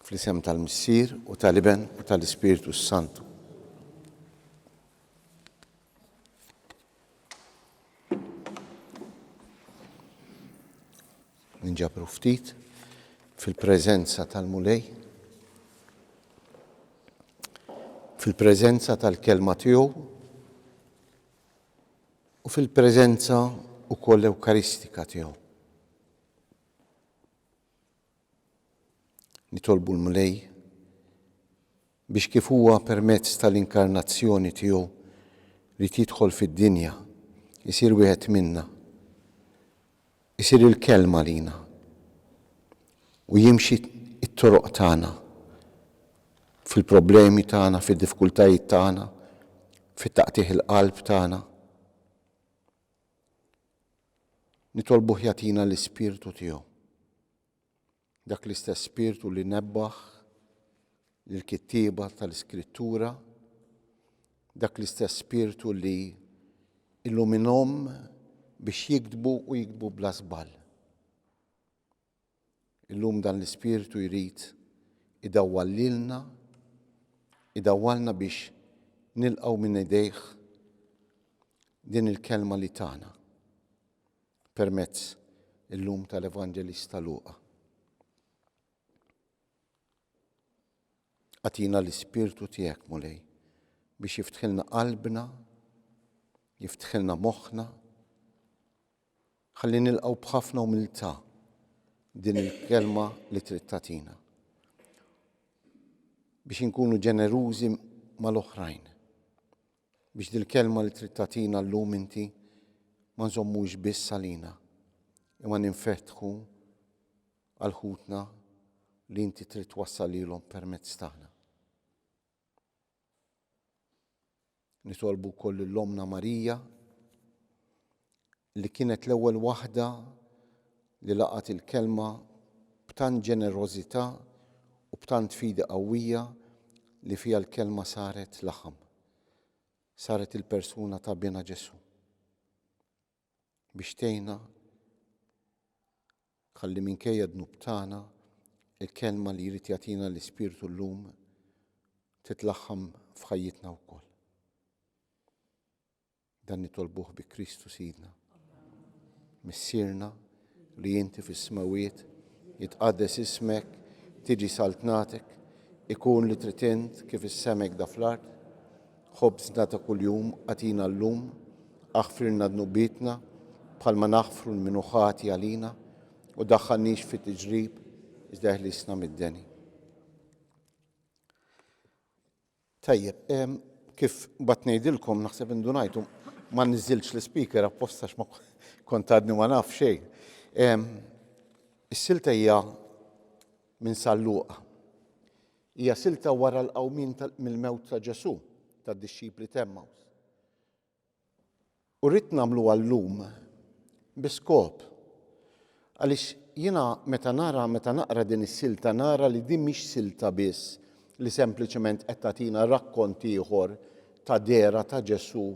Fl-isem tal-Missier u tal-Iben u tal-Ispirtu s-Santu. Ninġabru ftit fil-preżenza tal-Mulej, fil-preżenza tal-kelma tiegħu u fil-preżenza wkoll Ewkaristika tiegħu. Nitolbu l-Mulej biex kif huwa permezz tal-inkarnazzjoni tiegħu ried jidħol fid-dinja, isir wieħed minna, isir il-Kelma għalina u jimxi t-toroq tagħna fil-problemi tagħna, fid-diffikultajiet tagħna, fit-taqtigħ il-qalb tagħna. Nitolbuh jagħtina l-Ispirtu tiegħu. Dak l-istess Spirtu li nebbaħ lill-kittieba tal-Iskrittura, dak l-istess Spirtu li illuminhom biex jiktbu u jiktbu bla żball. Illum dan l-Ispirtu jrid idawwal lilna, idawwalna biex nilqgħu minn idejh din il-kelma li tana permezz illum tal-Evanġelista Luqa. Agħtina l-Ispirtu tiegħek, Mulej, biex jiftħilna qalbna, jiftħilna moħħna, ħalli nilqgħu b'ħafna umiltà din il-kelma li trid tagħtina. Biex inkunu ġenerużi mal-oħrajn. Biex dil-kelma li trid tagħtina llum inti ma nżommux biss għalina, imma ninfetħu għal ħutna li inti trid twassal lilhom permezz tagħna. Nitolbu wkoll lil Ommna Marija li kienet l-ewwel waħda li laqgħet il-kelma b'tant ġenerożità u b'tant fidi qawwija li fiha l-kelma saret laħam, saret il-persuna ta' Binha Ġesù. Biex tgħinna ħalli minkejja d-dnub tagħna il-kelma li jrid jagħtina l-Ispirtu llum titlaħħam f'ħajjitna wkoll. Dan nitolbuh bi Kristu Sidna. Missierna li inti fis-smewwiet, jitqaddes ismek, tiġi saltnatek, ikun li trid int kif is-sema hekk da fl-art. Ħobżna ta' kuljum agħtina llum, aħfrilna dnubietna bħalma naħfru 'l min hu ħati għalina, u daħħalniex fi tiġrib, iżda eħlisna mid-deni. Tajjeb, kif bat ngħidilkom naħseb indunajtu ma niżilx l-speaker apposta ma kont għadni ma naf xejn. Is-silta hija minn San Luqa. Hija silta wara l-qawmien mill-mewt ta' Ġesù tad-dixxipli t'Emmaus. U rrid nagħmluha llum bi skop. Għaliex jiena meta nara, meta naqra din is-silta nara li din mhix silta biss li sempliċement qed tagħtina rakkont ieħor ta' dehra ta' Ġesù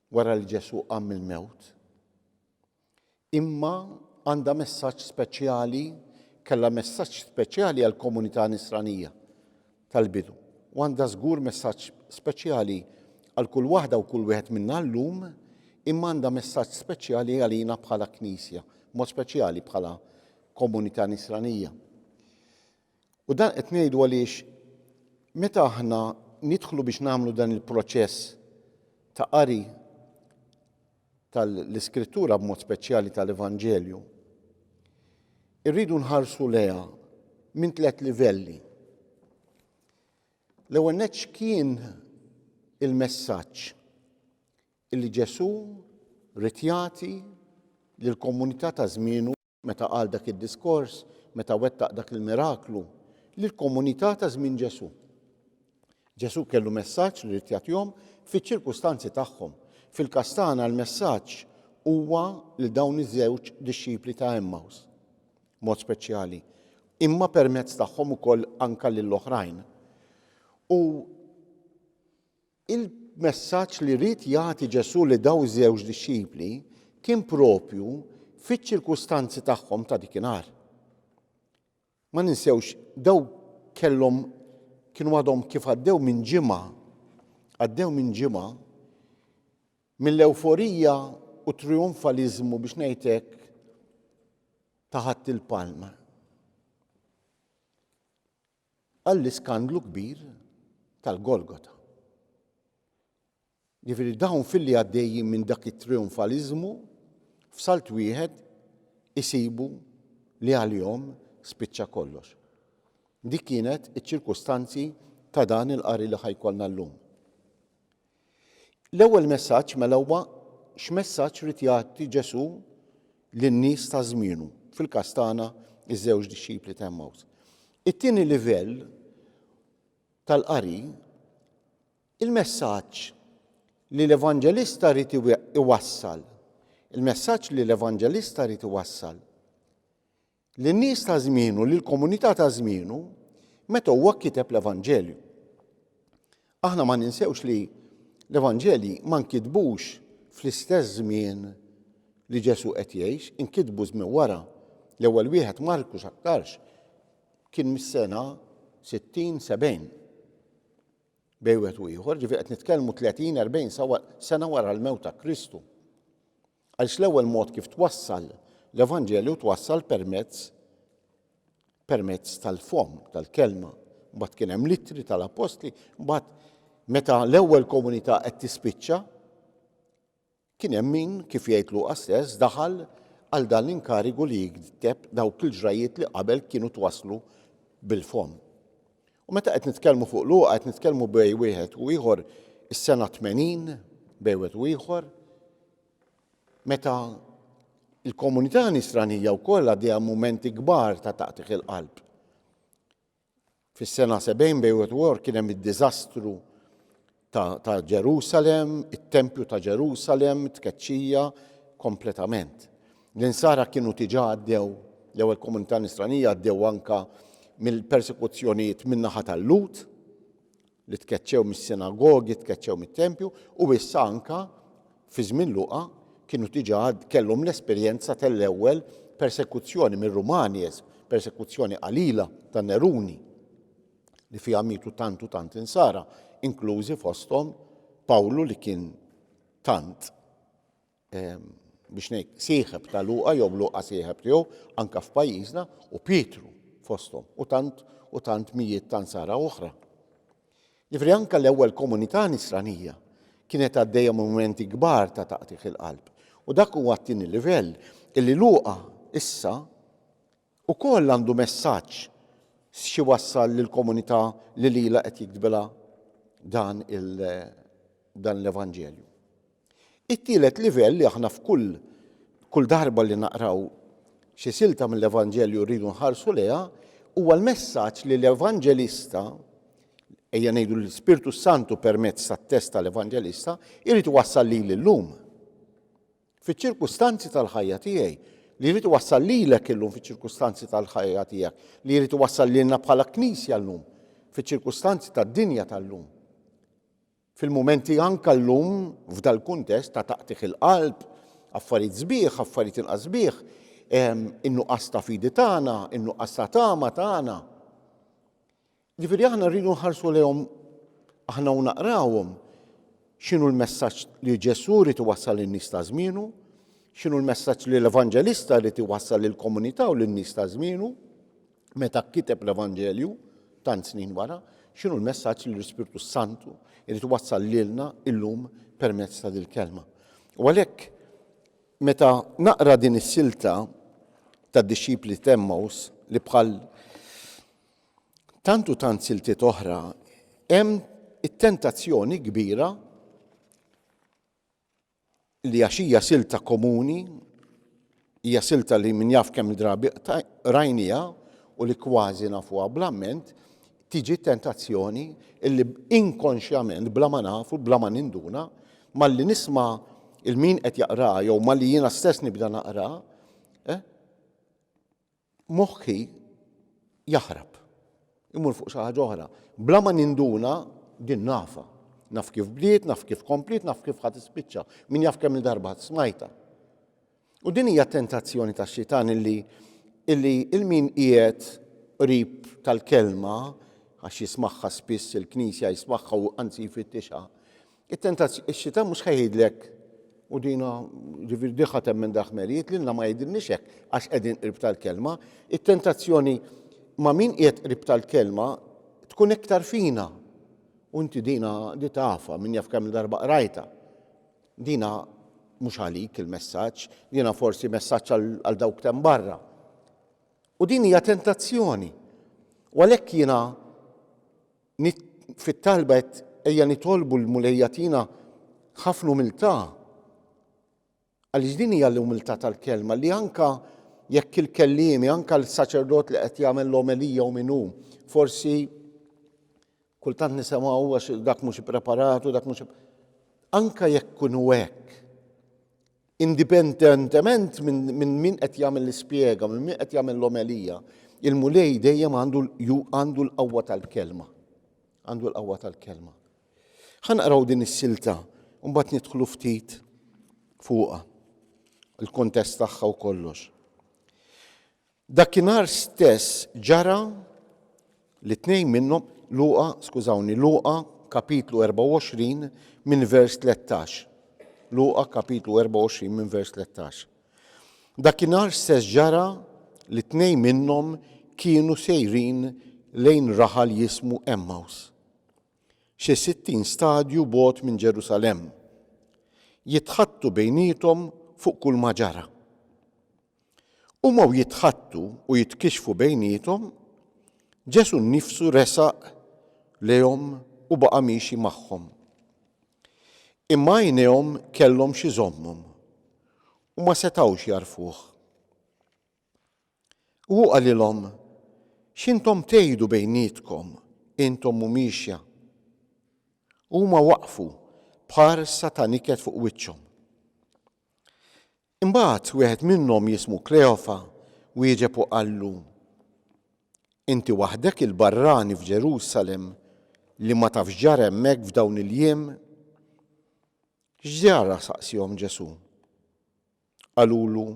wara li Ġesù qam mill-mewt. Imma għandha messaġġ speċjali, kellha messaġġ speċjali għall-komunità nisranija tal-bidu. U għandha żgur messaġġ speċjali għal kull waħda u kull wieħed minna llum, imma għandha messaġġ speċjali għalina bħala Knisja, mod speċjali bħala komunità nisranija. U dan qed ngħidu għaliex meta aħna nidħlu biex nagħmlu dan il-proċess ta' qari tal-Iskrittura b'mod speċjali tal-Evanġelju, irridu nħarsu lejha minn tliet livelli. L-ewwel nett x'kien il-messaġġ illi Ġesù ried jagħti lill-komunità ta' żmienu meta qal dak id-diskors, meta wettaq dak il-miraklu, lill-komunità ta' żmien Ġesù. Ġesù kellu messaġġ li ried jagħtihom fiċ-ċirkustanzi tagħhom. Fil-każ tagħna l-messaġġ huwa lil dawn iż-żewġ dixxipli ta' Emmaus, mod speċjali, imma permezz tagħhom ukoll anka lil oħrajn. U Il-messaġġ li ried jagħti Ġesù lil dawn iż-żewġ dixxipli kien proprju fiċ-ċirkustanzi tagħhom ta' dikinhar. Ma ninsewx dawn kellhom kienu għadhom kif għaddew minn ġimgħa, għaddew minn ġimgħa mill-ewforija u trionfaliżmu biex ngħid hekk ta' Ħadd il-Palm għall-iskandlu kbir tal-Golgota. Jiġifieri dawn filli għaddejjin minn dak it-trijonfaliżmu, f'salt wieħed isibu li għalihom spiċċa kollox. Dik kienet iċ-ċirkustanzi ta' dan il-qari li ħa jkollna llum. L-ewwel messaġġ mela huwa x'messaġġ ried jagħti Ġesù lin-nies ta' żmienu, fil-każ tagħna iż-żewġ dixxipli ta' Emmaus. It-tieni livell tal-qari Il-messaġġ li l-evanġelista ried iwassal, il-messaġġ li l-evanġelista ried iwassal lin-nies ta' żmienu, lill-komunità ta' żmienu, meta huwa kiteb l-Evanġelju. Aħna ma ninsewx li l-Evanġelji ma nkitbux fl-istess żmien li Ġesù qed jgħix, inkitbu żmien wara. L-ewwel wieħed Marku x'aktarx kien mis-sena 60 70. Bejn wieħed u ieħor, ġifieri qed nitkellmu 30, 40 sena wara l-mewt ta' Kristu. Għaliex l-ewwel mod kif twassal l-Evanġelju twassal permezz permezz tal-fomm, tal-kelma. Mbagħad kien hemm l-ittri tal-appostli, mbagħad meta l-ewwel komunità qed tispiċċa, Kien hemm min, kif jgħid Luqa stess, daħal għal dan l-inkarigu li jikteb dawk il-ġrajjiet li qabel kienu twasslu bil-fomm. U meta qed nitkellmu fuq Luqa qed nitkellmu bejn wieħed u ieħor is-sena 80 bejn wieħed u ieħor meta l-komunità nisranija wkoll għaddejja mumenti kbar ta' taqtigħ il-qalb. Fis-sena 70 bejn wieħed u ieħor kien hemm id-diżastru ta', ta Ġerusalem, it-tempju ta' Ġerusalem, tkeċċija kompletament. L-insara kienu tiġa għaddew, l-ewwel komunità nisranija għaddew anka mill-persekuzzjonijiet min-naħa tal-Lut, li tkeċċew mis-sinagogi, tkeċċew mit-tempju, u issa anka fi żmien Luqa kienu diġà kellhom l-esperjenza tal-ewwel persekuzzjoni mir-Rumani, persekuzzjoni qalila ta' Neruni, li fiha mietu tant u tant insara, inklużi fosthom Pawlu li kien tant biex ngħid sieħeb ta' Luqa jew Luqa sieħeb tiegħu anka f'pajjiżna u Pietru fosthom u tant u tant mijiet ta' nsara oħra. Ġifieri anka l-ewwel komunità nisranija kienet għaddejja mumenti kbar ta' taqtigħ il-qalb. U dak huwa t-tieni livell illi Luqa issa ukoll għandu messaġġ x'iwassal lill-komunità li lilha qed jiktbilha dan il dan l-Evanġelju. It-tielet livell li aħna f'kull kull darba li naqraw xi silta mill-Evanġelju rridu nħarsu lejha huwa l-messaġġ li l-Evanġelista ejja ngħidu l-Ispirtu Santu permezz tat-test tal-Evanġelista jrid iwassal lili llum. Fiċ-ċirkustanzi tal-ħajja tiegħi, li jrid iwassal lilek illum fiċ-ċirkustanzi tal-ħajja tiegħek, li jrid iwassal lilna bħala Knisja llum, fiċ-ċirkustanzi tad-dinja tal-lum. Fil-mumenti anka llum f'dal-kuntest ta' taqtigħ il-qalb, affarijiet sbieħ, affarijiet inqas sbieħ, in-nuqqas ta' fidi tagħna, in-nuqqas ta' tama tagħna. Ġifieri aħna rridu nħarsu lejhom aħna u naqrawhom x'inhu l-messaġġ li Ġesù rid iwassal lin-nies ta' żmienu, x'inhu l-messaġġ li l-evanġelista rid iwassal lill-komunità u lin-nies ta' żmienu meta kiteb l-Evanġelju tant snin wara, x'inhu l-messaġġ li l-Ispirtu Santu jrid iwassal lilna illum permezz ta' dil-kelma. U għalhekk Meta naqra din is-silta tad-dixxipli t'Emmaws li bħal tant u tant siltiet oħra hemm it-tentazzjoni kbira li għax hija silta komuni, hija silta li min jaf kemm drabi rajniha u li kważi nafuha bl-amment, tiġi t-tentazzjoni illi inkonxjament, bla ma nafu, bla ma ninduna, malli nisma' 'il min qed jaqraha jew malli jiena stess nibda naqra, eh, moħħi jaħrab. Imur fuq xi ħaġa oħra. Bla ma ninduna din nafa. Naf kif bdiet, naf kif kompliet, naf kif ħa tispiċċa. Min jaf kemm il-darba smajta. U din hija t-tentazzjoni tax-xitan illi illi il-min qiegħed qrib tal-kelma. għax jismagħha spiss il-Knisja jismagħha u anzi jfittixha. It-tentazzjoni, ix-xitan mhux ħa jgħidlek u dina ġifieri diħa temmen daħmerijiet lilna ma jgħidilniex hekk għax qegħdin qrib tal-kelma. It-tentazzjoni ma' min qiegħed qrib tal-kelma tkun iktar fina. U inti dina di tafha min jaf kemm darba qrajta. Dina mhux għalik il-messaġġ, dina forsi messaġġ għal dawk tem barra. U din hija tentazzjoni. U għalhekk jiena fit-talba qed ejja nitolbu l-Mulej jagħtina ħafna umiltà. Għaliex din hija l-umiltà tal-kelma li anka jekk il-kelliemi, anka l-saċerdot li qed jagħmel l-omelija u min hu, forsi kultant nisimgħu għax dak mhux ippreparat u dak mhux anka jekk kunu hekk, Indipendentement minn min qed jagħmel l-ispjega, minn min qed jagħmel l-omelija, il-Mulej dejjem għandu għandu l-qawwa tal-kelma. Għandu l-qawwa tal-kelma. Ħa naqraw din is-silta u mbagħad nidħlu ftit fuqha, il-kuntest tagħha u kollox. Dakinhar stess ġara li tnejn minnhom, Luqa, skużawni, Luqa kapitlu 24 minn vers 13. Luqa kapitlu 24 minn vers 13. Dakinhar stess ġara li tnejn minnhom kienu sejrin lejn raħal jismu Emmaus, xi 60 stadju bogħod minn Ġerusalemm, jitħaddtu bejniethom fuq kulma ġara. Huma u jitħaddtu u jitkixxfu bejniethom, Ġesù nnifsu resaq lejhom u baqa' miexi magħhom. Imma għajnejhom kellhom x'iżommhom u ma setgħux jagħrfuh. U hu qalilhom, X'intom tgħidu bejnietkom, intom u miexja? U huma waqfu b'ħarsa ta' niket fuq wiċċhom. Imbagħad wieħed minnhom jismu Kleofa wieġeb u qallu, Inti waħdek il-barrani f'Ġerusalemm li ma tafx x'ġara hemmhekk f'dawn il-jiem? X'ġara? saqsiehom Ġesù. Qalulu,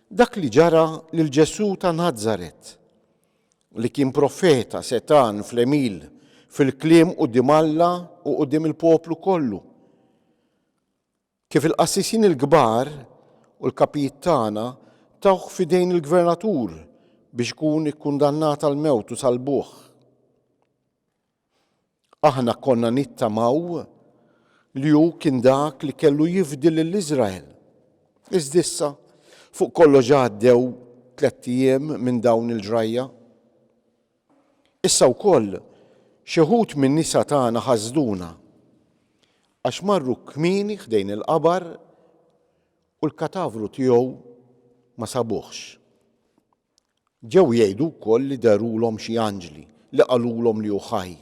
Dak li ġara lil Ġesù ta' Nazaret, li kien profeta setgħan fl-għemil, fil-kliem quddiem Alla u quddiem il-poplu kollu. Kif il-qassisin il-kbar u l-kapijiet tagħna tawh f'idejn il-gvernatur biex ikun ikkundannat għall-mewt u sallbuh. Aħna konna nittamaw li hu kien dak li kellu jifdi lil Iżrael. Iżda issa, fuq kollox għaddew tlett ijiem minn dawn il-ġrajja. Issa wkoll, xi wħud min-nisa tagħna ħasduna, għax marru kmieni ħdejn il-qabar u l-katavru tiegħu ma sabuhx. Ġew jgħidu wkoll li dherulhom xi anġli li qalulhom li hu ħaj.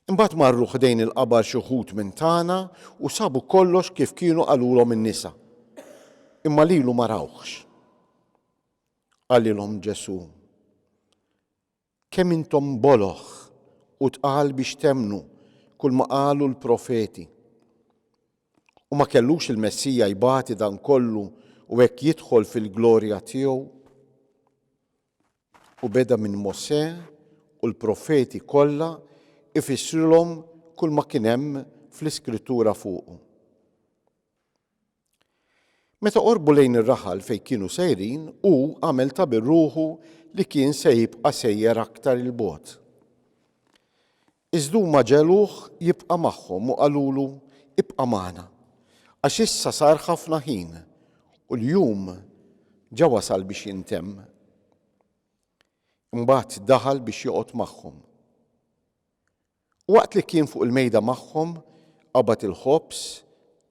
Imbagħad marru ħdejn il-qabar xi wħud minn tagħna u sabu kollox kif kienu qalulhom in-nisa. Imma lilu ma rawhx. Qalilhom Ġesù, Kemm intom boloh u tqal biex temmnu kulma qalu l-profeti! U ma kellux il-Messija jbati dan kollu u hekk jidħol fil-glorja tiegħu? U beda minn Mosè u l-profeti kollha ifissrilhom kulma kien hemm fl-Iskrittura fuqu. Meta qorbu lejn ir-raħal fejn kienu sejrin, hu għamel ta' bir-ruħu li kien se jibqa' sejjer aktar 'il bogħod. Iżda huma ġegħluh jibqa' magħhom u qalulu, Ibqa' magħna, għax issa sar ħafna ħin u l-jum ġa wasal biex jintemm. Imbagħad daħal biex joqgħod magħhom. U waqt li kien fuq il-mejda magħhom, qabad il-ħobż,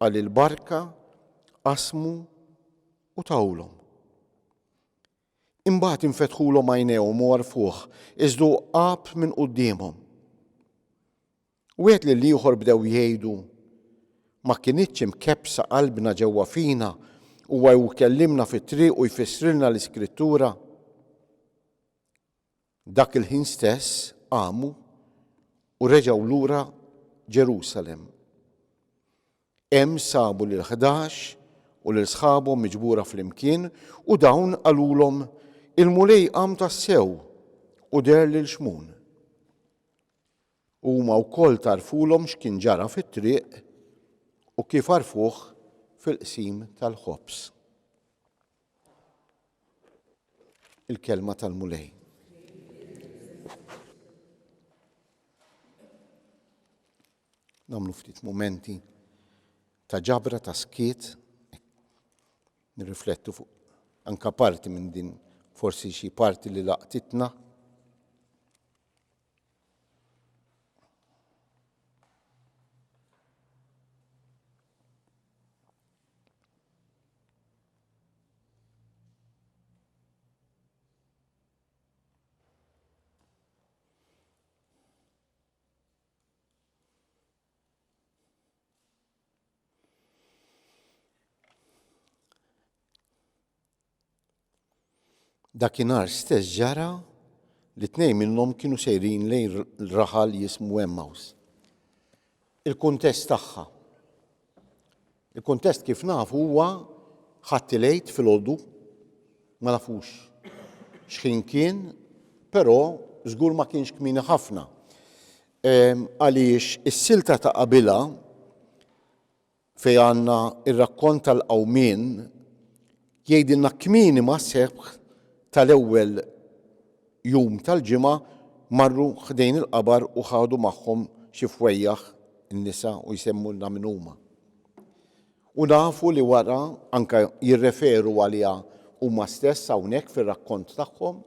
qal il-barka, qasmu u tahulhom. Imbagħad infetħulhom għajnejhom u għarfuh, iżda hu għab minn quddiemhom. Wieħed lil ieħor bdew jgħidu, Ma kinitx imkebbsa qalbna ġewwa fina huwa jkellimna fit-triq u jfissrilna l-Iskrittura? Dak il-ħin stess qamu u reġgħu lura Ġerusalemm. Hemm sabu lill-11 u lil sħabhom miġbura flimkien u dawn qalulhom, Il-Mulej qam tassew. U deher lil Xmun. U huma wkoll tgħarrfulhom x'kien ġara fit-triq u kif għarfuh fil-qsim tal-ħobż. Il-kelma tal-Mulej. Nagħmlu ftit mumenti ta' ġabra ta' skiet, nirriflettu fuq anka parti minn din forsi xi parti li laqtitna. Dakinhar stess ġara li tnejn minnhom kienu sejrin lejn raħal jismu Emmaus. Il-kuntest tagħha. Il-kuntest kif nafu huwa Ħadd il-Għid filgħodu, ma nafux x'ħin kien, però żgur ma kienx kmieni ħafna. Għaliex is-silta ta' qabilha fejn għandna r-rakkont tal-qawmien jgħidilna kmieni mas-sebħ tal-ewwel jum tal-ġimgħa marru ħdejn il-qabar u ħadu magħhom xi fwejjaħ in-nisa u jsemmulna min huma. U nafu li wara, anke jirreferu għaliha huma stess hawnhekk fir-rakkont tagħhom,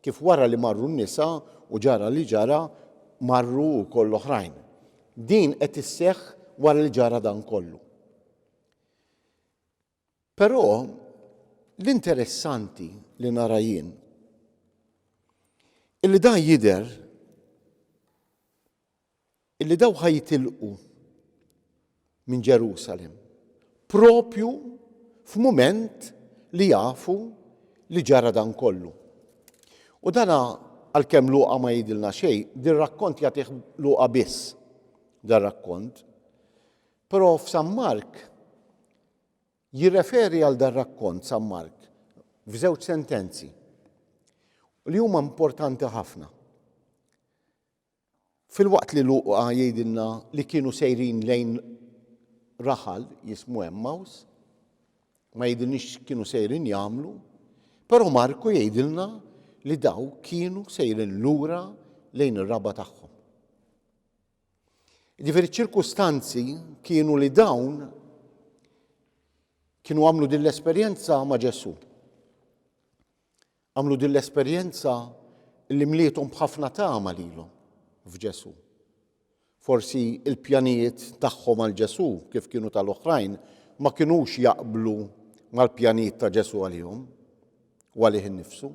kif wara li marru n-nisa u ġara li ġara, marru wkoll l-oħrajn. Din qed isseħħ wara li ġara dan kollu. Però l-interessanti li nara jien illi dan jidher illi daw ħa jitilqu minn Ġerusalem propju f'mument li jafu li ġara dan kollu. U dana għalkemm Luqa ma jgħidilna xejn, din rakkont jagħtih Luqa biss dan rakkont. Però f'San Mark Jirreferi għal dar-rakkont San Mark f'żewġ sentenzi li huma importanti ħafna. Filwaqt li Luqa jgħidilna li kienu sejrin lejn raħal jismu Emmaus, ma jgħidilniex kienu sejrin jagħmlu, però Marku jgħidilna li daw kienu sejrin lura lejn ir-raba tagħhom. Jiġifieri ċ-ċirkustanzi kienu li dawn kienu għamlu din l-esperjenza ma' Ġesù. Għamlu din l-esperjenza li mliethom b'ħafna tama lilhom f'Ġesù. Forsi il-pjanijiet tagħhom għal Ġesù kif kienu tal-oħrajn ma kinux jaqblu mal-pjanijiet ta' Ġesù għalihom u għalih innifsu.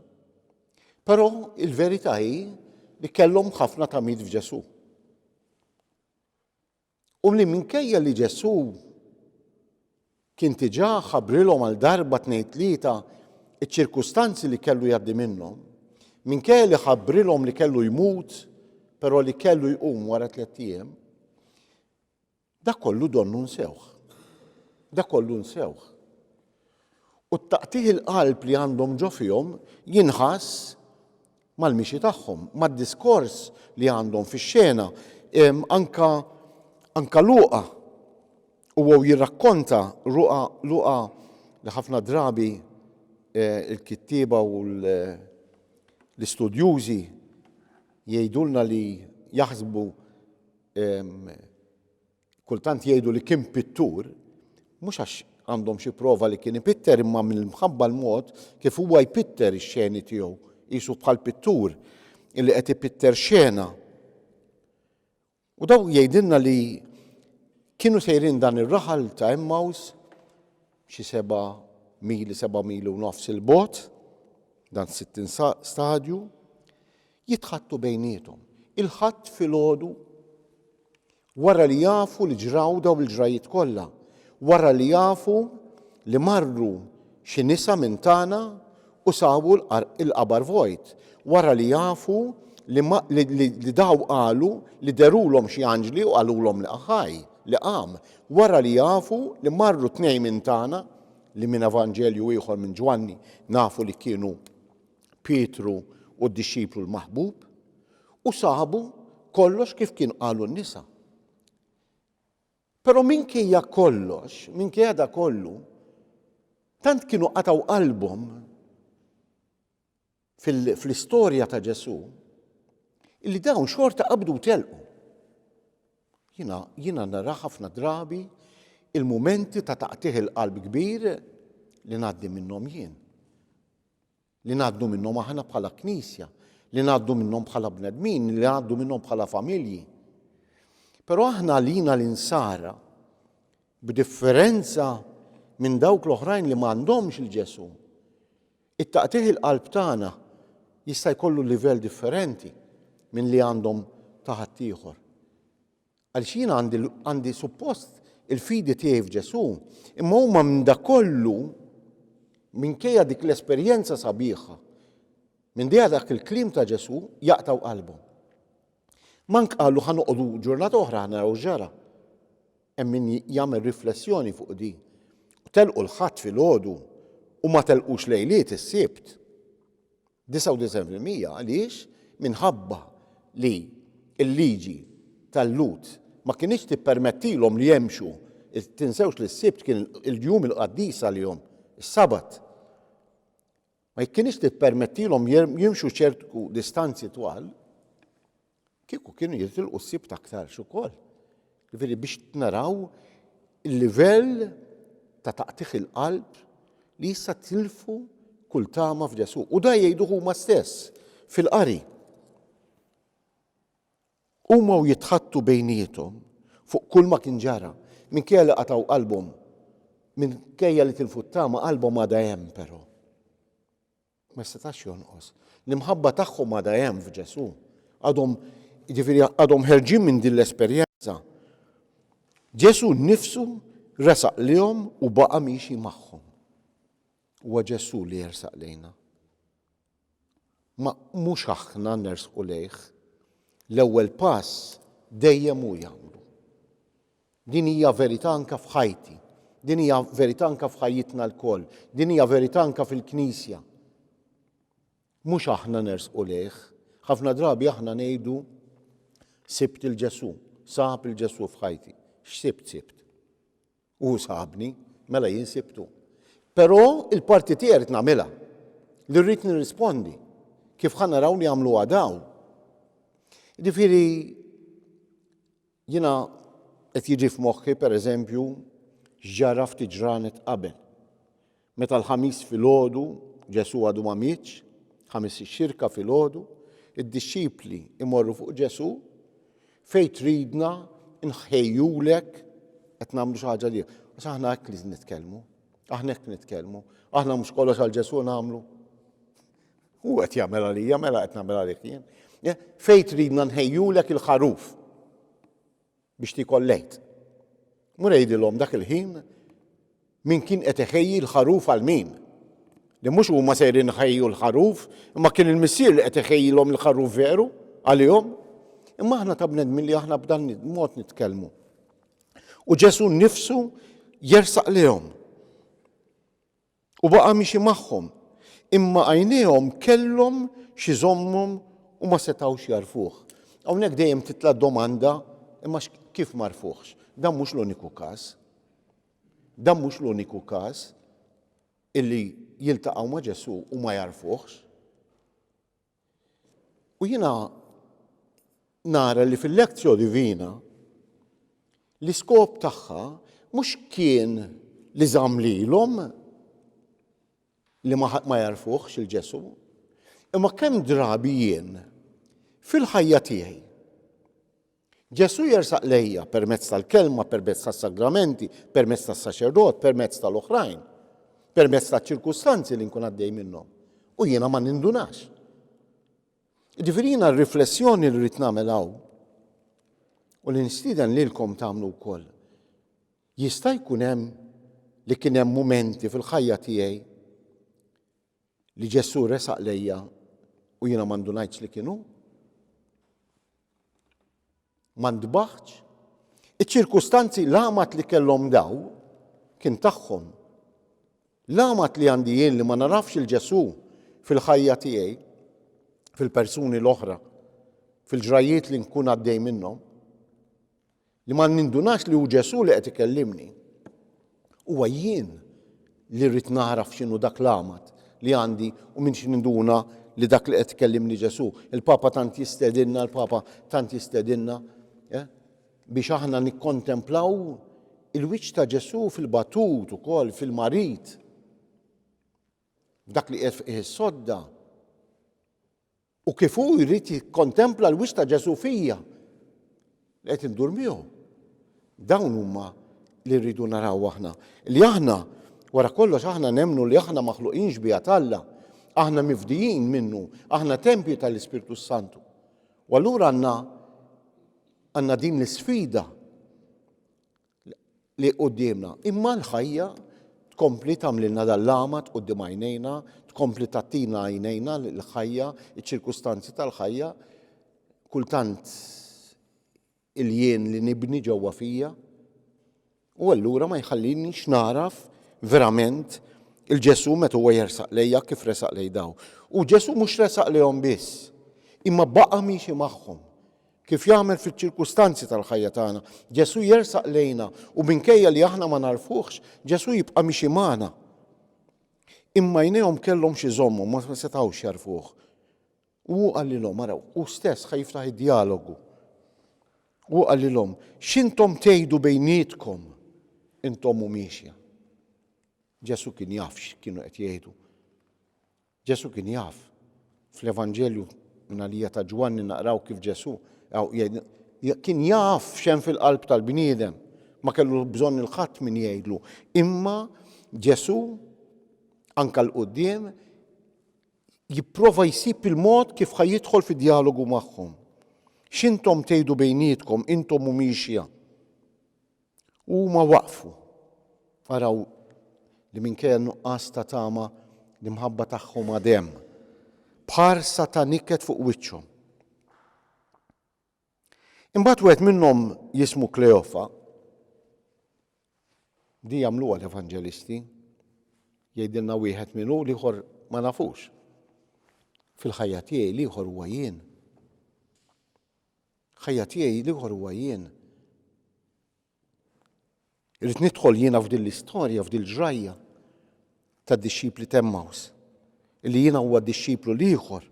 Però il-verità hi li kellhom ħafna tamiet f'Ġesù. U li minkejja li Ġesù kien diġà ħabbrilhom għal darba tnejn tlieta iċ-ċirkustanzi li kellu jgħaddi minnhom, minkejja li ħabbrilhom li kellu jmut, però li kellu jqum wara tlett ijiem, Dak kollu donnu nsewh. Dak kollu nsewh. U t-taqtigħ il-qalb li għandhom ġo fihom jinħass mal-mixi tagħhom, mad-diskors li għandhom fix-xena, anka anka Luqa huwa jirrakkonta Luqa Luqa li ħafna drabi eh, il-kittieba u l-istudjużi jgħidulna li jaħsbu Kultant jgħidu li kien pittur, mhux għax għandhom xi prova li kien ipitter imma mill-mħabba l-mod kif huwa jpitter ix-xeni tiegħu, qisu bħal pittur illi qed ipitter xena. U daw jgħidilna li kienu sejrin dan ir-raħal ta' Emmaus xi seba' mili, seba' mili u nofs il-bogħod, dan 60 stadju, jitħaddtu bejniethom. Il-Ħadd filgħodu, wara li jafu li ġraw dawn il-ġrajjiet kollha, wara li jafu li marru xi nisa minn tagħna u sabu l-qabar vojt, wara li jafu li, li, li daw qalu li derulhom xi anġli u qalulhom li ħaj, li qam, wara li jafu li marru tnejn minn tagħna, li minn Evanġelju ieħor minn Ġwanni nafu li kienu Pietru u d-dixxiplu l-maħbub. U sabu kollox kif kien qalu n-nisa. Però minkejja kollox, minkejja da kollu, tant kienu qatgħu qalbhom fl-istorja ta' Ġesù illi dawn xorta qabdu u telqu. Jiena jiena nara ħafna drabi il-mumenti ta' taqtigħ il-qalb kbir li ngħaddi minnhom jien. Li ngħaddu minnhom aħna bħala Knisja, li ngħaddu minnhom bħala bnedmin, li ngħaddu minnhom bħala familji. Però aħna lina l-insara, b'differenza minn dawk l-oħrajn li m'għandhomx il-Ġesù, it-taqtigħ il-qalb tagħna jista' jkollu livell differenti minn li għandhom ta' ħaddieħor. Għaliex jiena għandi għandi suppost il-fidi tiegħi f'Ġesù, imma huma minn dak kollu minkejja dik l-esperjenza sabiħa, minn dejja dak il-kliem ta' Ġesù jaqtgħu qalbhom. Mank qalu ħa noqogħdu ġurnata oħra ħa naraw x'ġara. Hemm min jagħmel riflessjoni fuq di. Telqu l-Ħadd filgħodu u ma telqux lejliet is-Sibt. 99% għaliex minħabba li l-liġi tal-Lhud ma kinitx tippermettilhom li jemxu, tinsewx li s-Sibt kien il-jum il-qaddis għalihom, is-Sabat. Ma kinitx tippermettilhom jimxu ċertu distanzi twal, Kieku kienu jitilqu s-Sibt aktarx ukoll. Jiġifieri biex naraw il-livell ta' taqtigħ il-qalb li issa tilfu kull tama f'Ġesù. U da jgħidu huma stess fil-qari. Huma u jitħattu bejniethom fuq kull ma kien ġara, minkejja li qatgħu qalbhom, minkejja li tilfu t-tama qalbhom għadha hemm però. Ma setax jonqos. L-imħabba tagħhom għadha hemm f'Ġesù. Għadhom, jiġifieri għadhom ħerġin minn din l-esperjenza. Ġesù nnifsu resaq lihom u baqa' miexi magħhom. Huwa Ġesù li jersaq lejna. Ma mhux aħna nersqu lejh. L-ewwel pass dejjem hu jagħmlu. Din hija verità anke f'ħajti. Din hija verità anke f'ħajjitna lkoll. Din hija verità anke fil-Knisja. Mhux aħna nersqu lejh. Ħafna drabi aħna ngħidu sibt il-Ġesù, sab il-Ġesù f'ħajti. X'sibt sibt? Hu sabni, mela jien sibtu. Però il-parti tiegħi rrid nagħmilha. Li rrid nirrispondi. Kif ħa naraw li għamluha dawn. Ġifieri Jiena qed jiġi f'moħħi, per eżempju, x'ġara ftit ġranet qabel. Meta l-Ħamis filgħodu, Ġesù għadu ma mietx, Ħamis ix-Xirka filgħodu, id-dixxipli imorru fuq Ġesù, fejn tridna nħejjulek qed nagħmlu xi ħaġa li. Għax aħna hekk li nitkellmu. Aħna hekk nitkellmu. Aħna mhux kollox għal Ġesù nagħmlu. Hu qed jagħmel għalija, mela qed nagħmel għalik jien. Fejn tridna nħejjulek il-ħaruf biex tikol lejt. Mur għidilhom dak il-ħin min kien qed iħejji l-ħaruf għal min. Li mhux huma sejrin ħejju l-ħaruf, imma kien il-missier li qed iħejjilhom il-ħaruf veru għalihom. Imma aħna ta' bnedmin li aħna b'dan mod nitkellmu. U Ġesu nnifsu jersaq lehom. U baqa' miexi magħhom, imma għajnejhom kellhom x'iżommhom u ma setgħux jagħrfuh. Hawnhekk dejjem titla' d-domanda, imma kif m'għarfuhx? Dan mhux l-uniku każ. Dan mhux l-uniku każ illi jiltaqgħu ma' Ġesù u ma jagħrfuhx. U jiena nara li fil-Lectio Divina l-iskop tagħha mhux kien li żamm lilhom li ma, ma jarfuhx il-Ġesu, imma kemm drabi jien fil-ħajja tiegħi Ġesù jersaq lejja permezz tal-kelma, permezz tas-sagramenti, permezz tas-saċerdot, permezz tal-oħrajn, permezz taċ-ċirkustanzi li nkun għaddej minnhom. U jiena ma nindunax. Ġifieri jiena r-riflessjoni li rrid nagħmel hawn u li nistieden lilkom tagħmlu wkoll. Jista' jkun hemm li kien hemm mumenti fil-ħajja tiegħi li Ġesù resaq lejja u jiena ma ndunajtx li kien hu? Ma ntbaħtx? Iċ-ċirkustanzi l-għamad li kellhom daw kien tagħhom. L-għamad li għandi jien li ma narafx il Ġesù fil-ħajja tiegħi, fil-persuni l-oħra. fil-ġrajjiet li nkun għaddej minnhom, li ma nindunax li hu Ġesù li qed ikellimni. Huwa jien li rrid nagħraf x'inhu dak l-għamad li għandi u minn xi ninduna li dak li qed ikellimni Ġesù. Il-Papa tant jistedinna, il-Papa tant jistedinna eh, biex aħna nikkontemplaw il-wiċċ ta' Ġesù fil-batut ukoll fil-marid. F'dak li qiegħed fih is-sodda. U kif hu jrid jikkontempla l-wiċċ ta' Ġesù fija li qed indur miegħu. Dawn huma li rridu naraw aħna. Li aħna, wara kollox aħna nemmnu li aħna maħluqin xbieha t'Alla, aħna mifdijin minnu, aħna tempju tal-Ispirtu Santu. U allura għandna għandna din l-isfida li quddiemna. Imma l-ħajja tkompli tagħmlilna dan l-għamad quddiem għajnejna, tkompli tagħtina għajnejna l-ħajja, iċ-ċirkustanzi tal-ħajja, kultant il-jien li nibni ġewwa fija. U allura ma jħallinix naraf verament il-Ġesù meta huwa jersaq lejja kif resaq lej daw. U Ġesù mhux resaq lejhom biss, imma baqa' miexi magħhom. Kif jagħmel fiċ-ċirkustanzi tal-ħajja tagħna, Ġesù jersaq lejna u minkejja li aħna ma nagħrfuhx, Ġesù jibqa' miexi magħna. Imma għajnejhom kellhom xi jżommhom, ma setgħux jagħrfuh. U hu qalilhom, araw, hu stess ħa jiftaħ id-djalogu. U qalilhom, x'intom tgħidu bejnietkom intom u miexja? Ġesù kien jaf x'kienu qed jgħidu. Ġesù kien jaf. Fl-Evanġelju minn għalija ta' Ġwanni naqraw kif Ġesù kien jaf x'hemm fil-qalb tal-bniedem. Ma kellu bżonn il-ħadd min jgħidlu. Imma Ġesù anka l-quddiem jipprova jsib il-mod kif ħa jidħol fi djalogu magħhom. X'intom tgħidu bejnietkom intom u miexja? U huma waqfu. Araw li minkejja n-nuqqas ta' tama, l-imħabba tagħhom għad hemm, b'ħarsa ta' niket fuq wiċċhom. Imbagħad wieħed minnhom jismu Kleofa, di jagħmluha l-evanġelisti, jgħidilna wieħed min hu, l-ieħor ma nafux. Fil-ħajja tiegħi l-ieħor huwa jien. Ħajja tiegħi l-ieħor huwa jien. Irrid nidħol jiena f'din l-istorja, f'din l-ġrajja tad-dixxipli t'Emmaus, illi jiena huwa d-dixxiplu l-ieħor.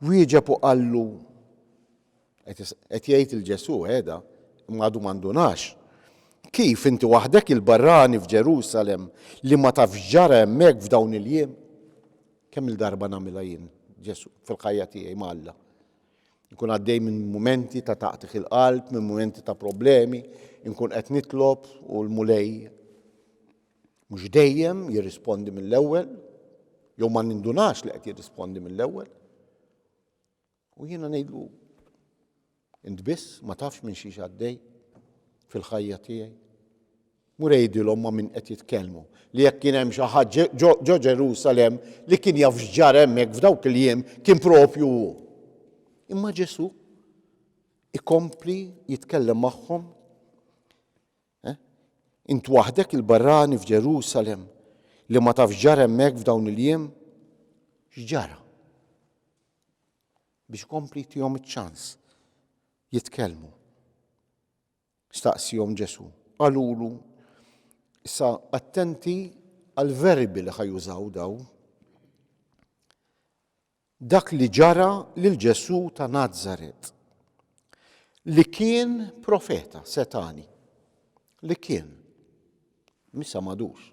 Wieġeb u qallu, qed jgħid il-Ġesù qiegħda, imma għadu ma ndunax. Kif inti waħdek il-barrani f'Ġerusalem li ma tafx ġara hemmhekk f'dawn il-jiem? Kemm il-darba nagħmilha jien, Ġesù, fil-ħajja tiegħi ma' Alla. Nkun għaddej minn mumenti ta' taqtigħ il-qalb, minn mumenti ta' problemi, inkun qed nitlob u l-Mulej mhux dejjem jirrispondi mill-ewwel, jew ma nindunax li qed jirrispondi mill-ewwel. U jiena ngħidlu int biss ma tafx minn xiex għaddej fil-ħajja tiegħi. Mur għidilhom ma' min qed jitkellmu, li jekk kien hemm xi ħadd ġo Ġerusalemm li kien jaf x'ġara hemmhekk f'dawk il-jiem kien propju hu. Imma Ġesù ikompli jitkellem magħhom. Eh? Int waħdek il-barrani f'Ġerusalemm li ma tafx x'ġara hemmhekk f'dawn il-jiem? X'ġara? Biex ikompli jtihom iċ-ċans jitkellmu. Staqsiehom Ġesù. Qalulu, Issa attenti għall-verbi li ħa jużaw dawn. Dak li ġara lil Ġesù ta' Nazaret, li kien profeta setgħani, li kien, m'issa m'għadux.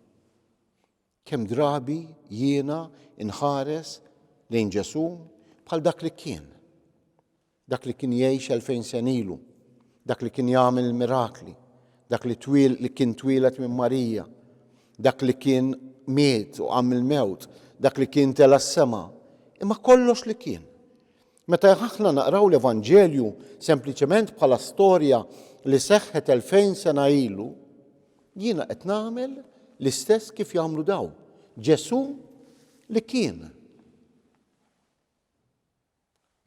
Kemm drabi jiena nħares lejn Ġesù bħal dak li kien, dak li kien jgħix 2000 sena ilu, dak li kien jagħmel il-mirakli, dak li twil li kien twieled minn Marija, dak li kien miet u qam mill-mewt, dak li kien tela' s-sema, imma kollox li kien. Meta aħna naqraw l-Evanġelju sempliċement bħala storja li seħħet 2000 sena ilu, jiena qed nagħmel l-istess kif jagħmlu dawn. Ġesù li kien.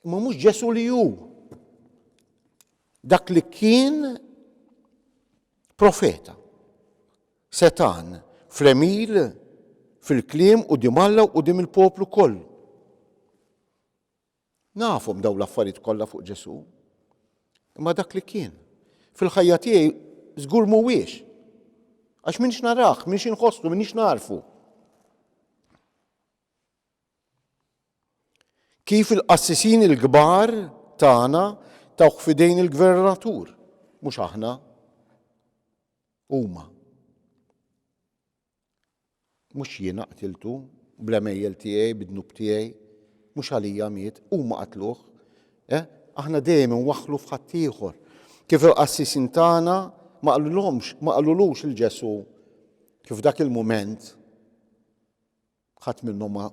Imma mhux Ġesù li hu. Dak li kien profeta. Setan fl-emil, fil-kliem u Alla u dim il-poplu kollu. Nafhom dawn l-affarijiet kollha fuq Ġesù. Imma dak li kien. Fil-ħajja tiegħi żgur mhuwiex. Għax minix narah, minix inħossu, minix narfu. Kif il-qassisin il-kbar tagħna tawh f'idejn il-gvernatur, mhux aħna, huma. Mhux jiena qtiltu bl-għemejjel tiegħi, bid-dnub tiegħi, mhux għalija miet, huma qatluh. Eh? Aħna dejjem inwaħħlu f'ħaddieħor. Kif il-qassisin tagħna ma qalulhomx, ma qalulux il Ġesù kif dak il-mument ħadd minnhom ma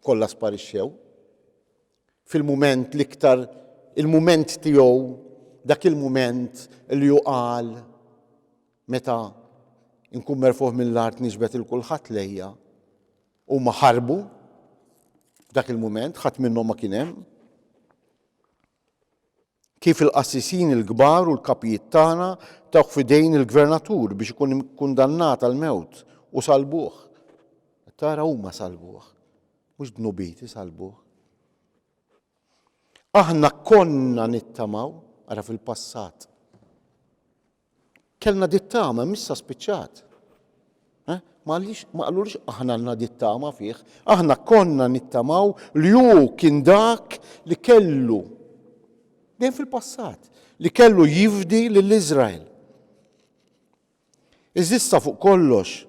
kollha sparixxew. Fil-mument l-iktar il-mument tiegħu, dak il-mument li hu qal meta nkun merfuħ mill-art niġbed il kulħadd lejja, huma ħarbu f'dak il-mument, ħadd minnhom ma kien hemm. Kif il-qassisin il-kbar u l-kapijiet tagħna tawh f'idejn il-gvernatur biex ikun ikkundannat għall-mewt u salbuh. Tara huma salbuh, mhux dnubieti salbuh. Aħna konna nittamaw, ara fil-passat, Kellna dit-tama, imma issa spiċċat. Eh? Ma qalulix aħna għandna dit-tama fih, aħna konna nittamaw li hu kien dak li kellu dejjem fil-passat, li kellu jifdi lil Iżrael. Iżissa fuq kollox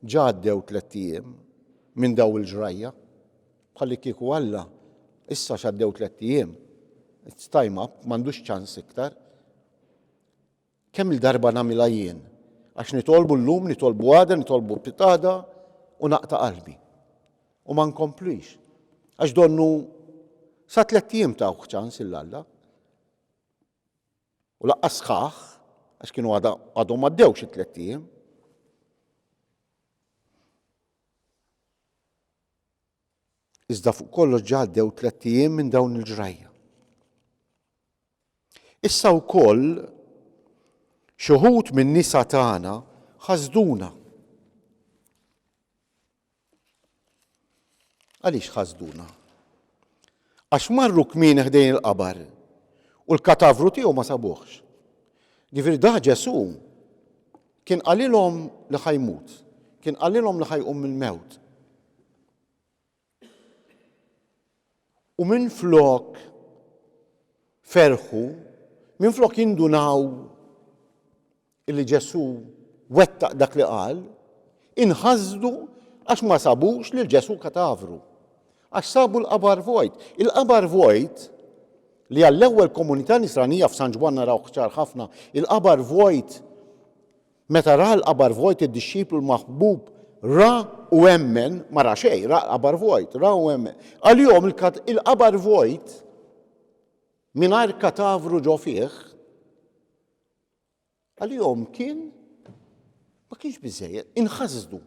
ġa għaddew tlett ijiem minn daw il-ġrajja, bħalli kieku Alla issa x'għaddew tlett ijiem, it's time up, m'għandux ċans iktar. Kemm-il darba nagħmilha jien, għax nitolbu llum, nitolbu għada, nitolbu pitgħada u naqta' qalbi. U ma nkomplix. Għax donnu sa tlett ijiem tawh ċans 'il Alla. U laqqas sħaħ, għax kienu għadhom m'għaddewx it-tlett ijiem. Iżda fuq kollox ġa għaddew tlett ijiem minn dawn il-ġrajja. Issa wkoll xi wħud min-nisa tagħna ħasduna. Għaliex ħasduna? Għax marru kmieni ħdejn il-qabar u l-katavru tiegħu ma sabuhx. Ġifieri da Ġesù kien qalilhom li ħajmut, kien qalilhom li ħajqum mill-mewt. U minflok ferħu, minflok jindunaw illi Ġesù wettaq dak li qal, inħasdu għax ma sabux lil Ġesù katavru. Għax sabu l-qabar vojt. Il-qabar vojt li għall-ewwel komunità nisranija f'San Ġwann narawh ċar ħafna, il-qabar vojt Meta ra l-qabar vojt id-dixxiplu l-maħbub ra u emmen, ma ra xejn, ra l-qabar vojt, ra u emmen. Għalihom il-qabar vojt mingħajr katavru ġo fih, għalihom kien ma kienx biżejjed, inħasdu.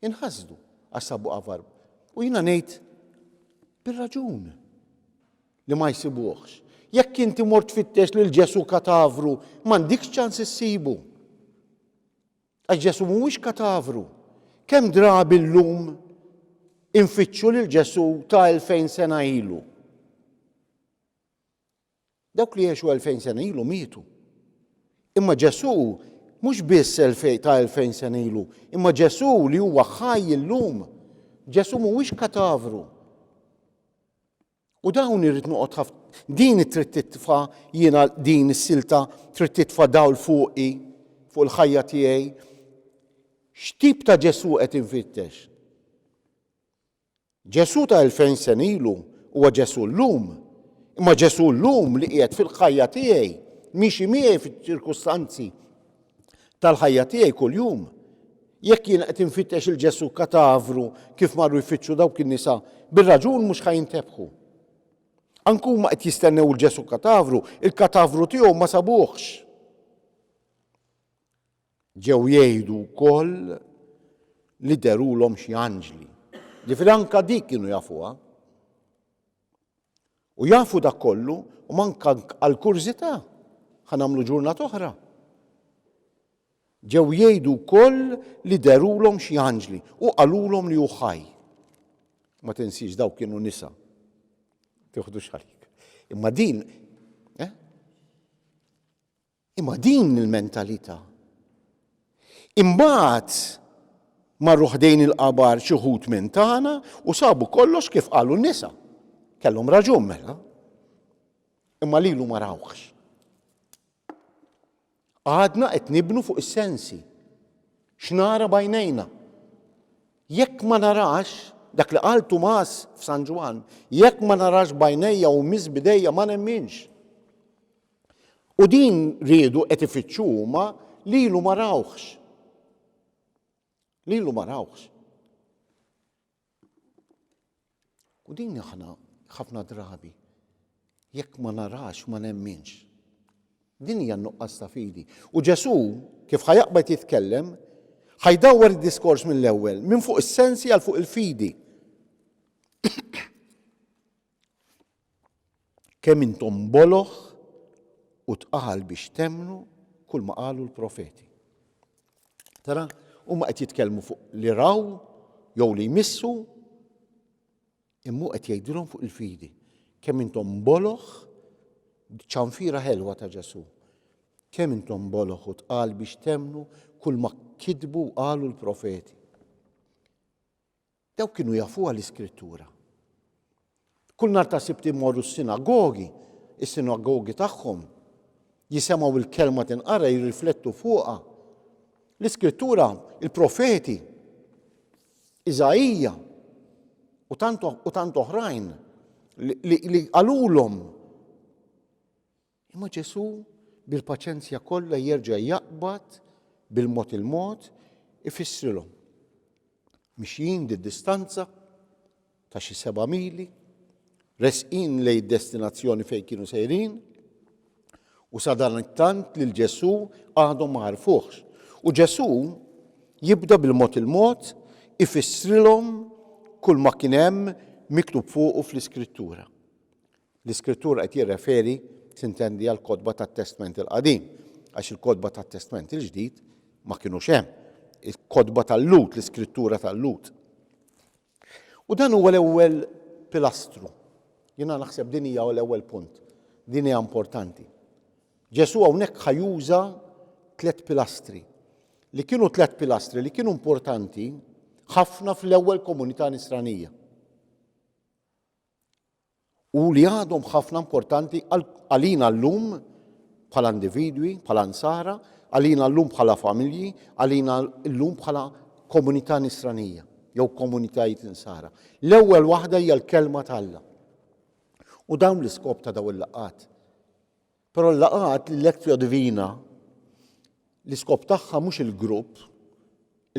Inħasdu għax sabu qabar. U jiena ngħid bir-raġun li ma jsibuhx. Jekk inti mort tfittex lil Ġesù katavru, m'għandikx ċans issibu. Għax Ġesù mhuwiex katavru. Kemm drabi llum infittxu lil Ġesù ta' 2000 sena ilu. Dawk li għexu 2000 sena ilu mietu. Imma Ġesù mhux biss ta' 2000 sena ilu, imma Ġesù li huwa ħaj illum. Ġesù mhuwiex katavru. U dawn irrid noqgħod ħafna. Din trid titfa' jiena din is-silta trid titfa' dawl fuqi, fuq il-ħajja tiegħi. X'tip ta' Ġesù qed infittex? Ġesù ta' 2000 sena ilu huwa Ġesù llum, imma Ġesù llum li qiegħed fil-ħajja tiegħi, miexi miegħi fiċ-ċirkustanzi tal-ħajja tiegħi kuljum. Jekk jien qed infittex il-Ġesù katavru kif marru jfittxu dawk in-nisa, bir-raġun mhux ħa jintebħu. Anke huma qed jistennew il-Ġesù katavru, il-katavru tiegħu ma sabuhx. Ġew jgħidu wkoll li derulhom xi anġli. Ġifieri anka dik kienu jafuha. U jafu dak kollu u manka għal kurżità ħa nagħmlu ġurnata oħra. Ġew jgħidu wkoll li derulhom xi anġli u qalulhom li hu ħaj. Ma tinsiex dawk kienu nisa. Tiħdux għalik. Imma din, eh? Imma din il-mentalità. Imbagħad marru ħdejn il-qabar xi wħud minn tagħna u sabu kollox kif qalu n-nisa. Kellhom raġun mela. Imma lilu ma rawhx. Għadna qed nibnu fuq is-sensi. X'nara b'għajnejna? Jekk ma narax, dak li qal Tumas f'San Ġwann, jekk ma narax b'għajnejja u miss b'idejja ma nemminx. U din riedu qed ifittxu huma lilu ma rawhx. Lilu ma rawhx. U din aħna ħafna drabi jekk ma narax ma nemminx. Din hija n-nuqqas ta' fidi. U Ġesù kif ħajaqbad jitkellem, ħajdawwar id-diskors mill-ewwel minn fuq is-sensi għal fuq il-fidi. Kemm intom boloh u tqal biex temmnu kull ma qalu l-profeti. Tara, huma qed jitkellmu fuq li raw jew li jmissu, imma hu qed jgħidilhom fuq il-fidi. Kemm intom boloh, ċanfira ħelwa ta' Ġesù. Kemm intom boloh u tqal biex temmnu kull ma kitbu u qalu l-profeti. Dawk kienu jafuha l-Iskrittura. Kull nhar ta' Sibt imorru s-sinagogi, is-sinagogi tagħhom, jisemgħu l-kelma tinqara jirriflettu fuqha. L-Iskrittura, il-profeti, Iżaija u tant u tant oħrajn li, li qalulhom Imma Ġesù bil-paċenzja kollha jerġa' jaqbad bil-mod il-mod ifissrilhom. Mixjin di distanza ta' xi seba' mili, resqin lejn destinazzjoni fejn kienu sejrin, u sadanittant lil Ġesù għadhom ma għarfuhx. U Ġesù jibda bil-mod il-mod ifissrilhom kull ma kien hemm miktub fuqu fl-Iskrittura. L-Iskrittura qed jirreferi, tintendi, għall-kotba tat-Testment il-Qadim, għax il-kotba tat-Testment il-Ġdid ma kinux hemm. Il-kotba tal-Lhud, l-Iskrittura tal-Lhud. U dan huwa l-ewwel pilastru. Jiena naħseb din hija l-ewwel punt. Din hija importanti. Ġesù hawnhekk ħa juża tliet pilastri li kienu tliet pilastri li kienu importanti ħafna fl-ewwel komunità nisranija. U li għadhom ħafna importanti għalina llum bħala individwi, bħala nsara, għalina llum bħala familji, għalina llum bħala komunità nisranija jew komunitajiet insara. L-ewwel waħda hija l-kelma t'Alla. U dawn l-iskop ta' dawn il-laqgħat. Però l-laqgħat l-Lectio Divina l-iskop tagħha mhux il-grupp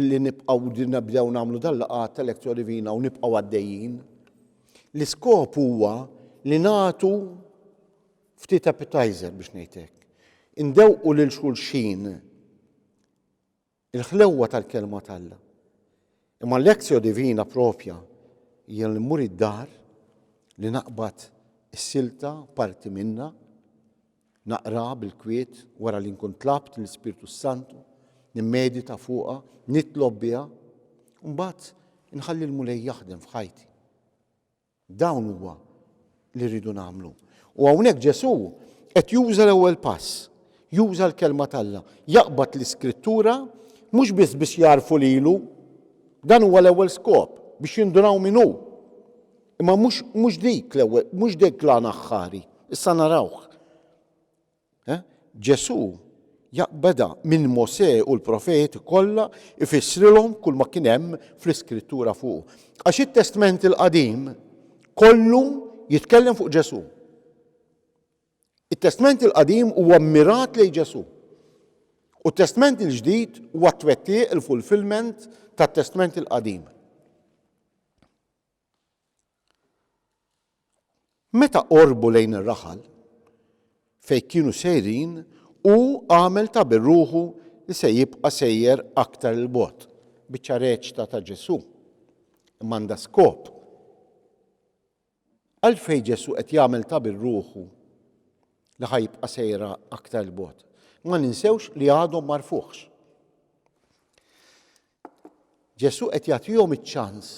li nibqgħu nibdew nagħmlu dal-laqgħat ta' Lectio Divina u nibqgħu għaddejjin. L-iskop huwa li nagħtu ftit appetizer biex ngħid hekk. Indewqu lil xulxin Il-ħlewwa tal-Kelma t'Alla. Imma l-lectio divina propja hija li mmur id-dar, li naqbad is-silta, parti minnha, naqraha bil-kwiet wara li nkun tlabt lill-Ispirtu s-Santu, nimmedita fuqha, nitlob biha, u mbagħad inħalli l-Mulej jaħdem f'ħajti. Dawn huwa li rridu nagħmlu. U hawnhekk Ġesù qed juża l-ewwel pass, juża l-kelma t'Alla, jaqbad l-iskrittura mhux biss biex jagħrfu lilu, dan huwa l-ewwel skop, biex jindunaw min hu. Imma mhux mhux dik l-ewwel, mhux dik l-għan aħħari, issa narawh. Ġesù beda minn Mosè u l-profeti kollha ifissrilhom kull ma kien hemm fl-Iskrittura fuqu. Għax it-Testment il-Qadim kollu jitkellem fuq Ġesù. It-Testment il-Qadim huwa mmirat lejn Ġesù. U t-Testment il-Ġdid huwa t-twettiq il-fulfillment tat-Testment il-Qadim. Meta qorbu lejn ir-raħal fejn kienu sejrin, hu għamel ta' bir-ruħu li se jibqa' sejjer aktar 'il bogħod. Biċċa reċta ta' Ġesù, imma għandha skop. Għalfejn Ġesù qed jagħmel ta' bir-ruħu li ħa jibqa' sejra aktar 'il bogħod? Ma ninsewx li għadhom m'għarfuhx. Ġesù qed jagħtihom iċ-ċans.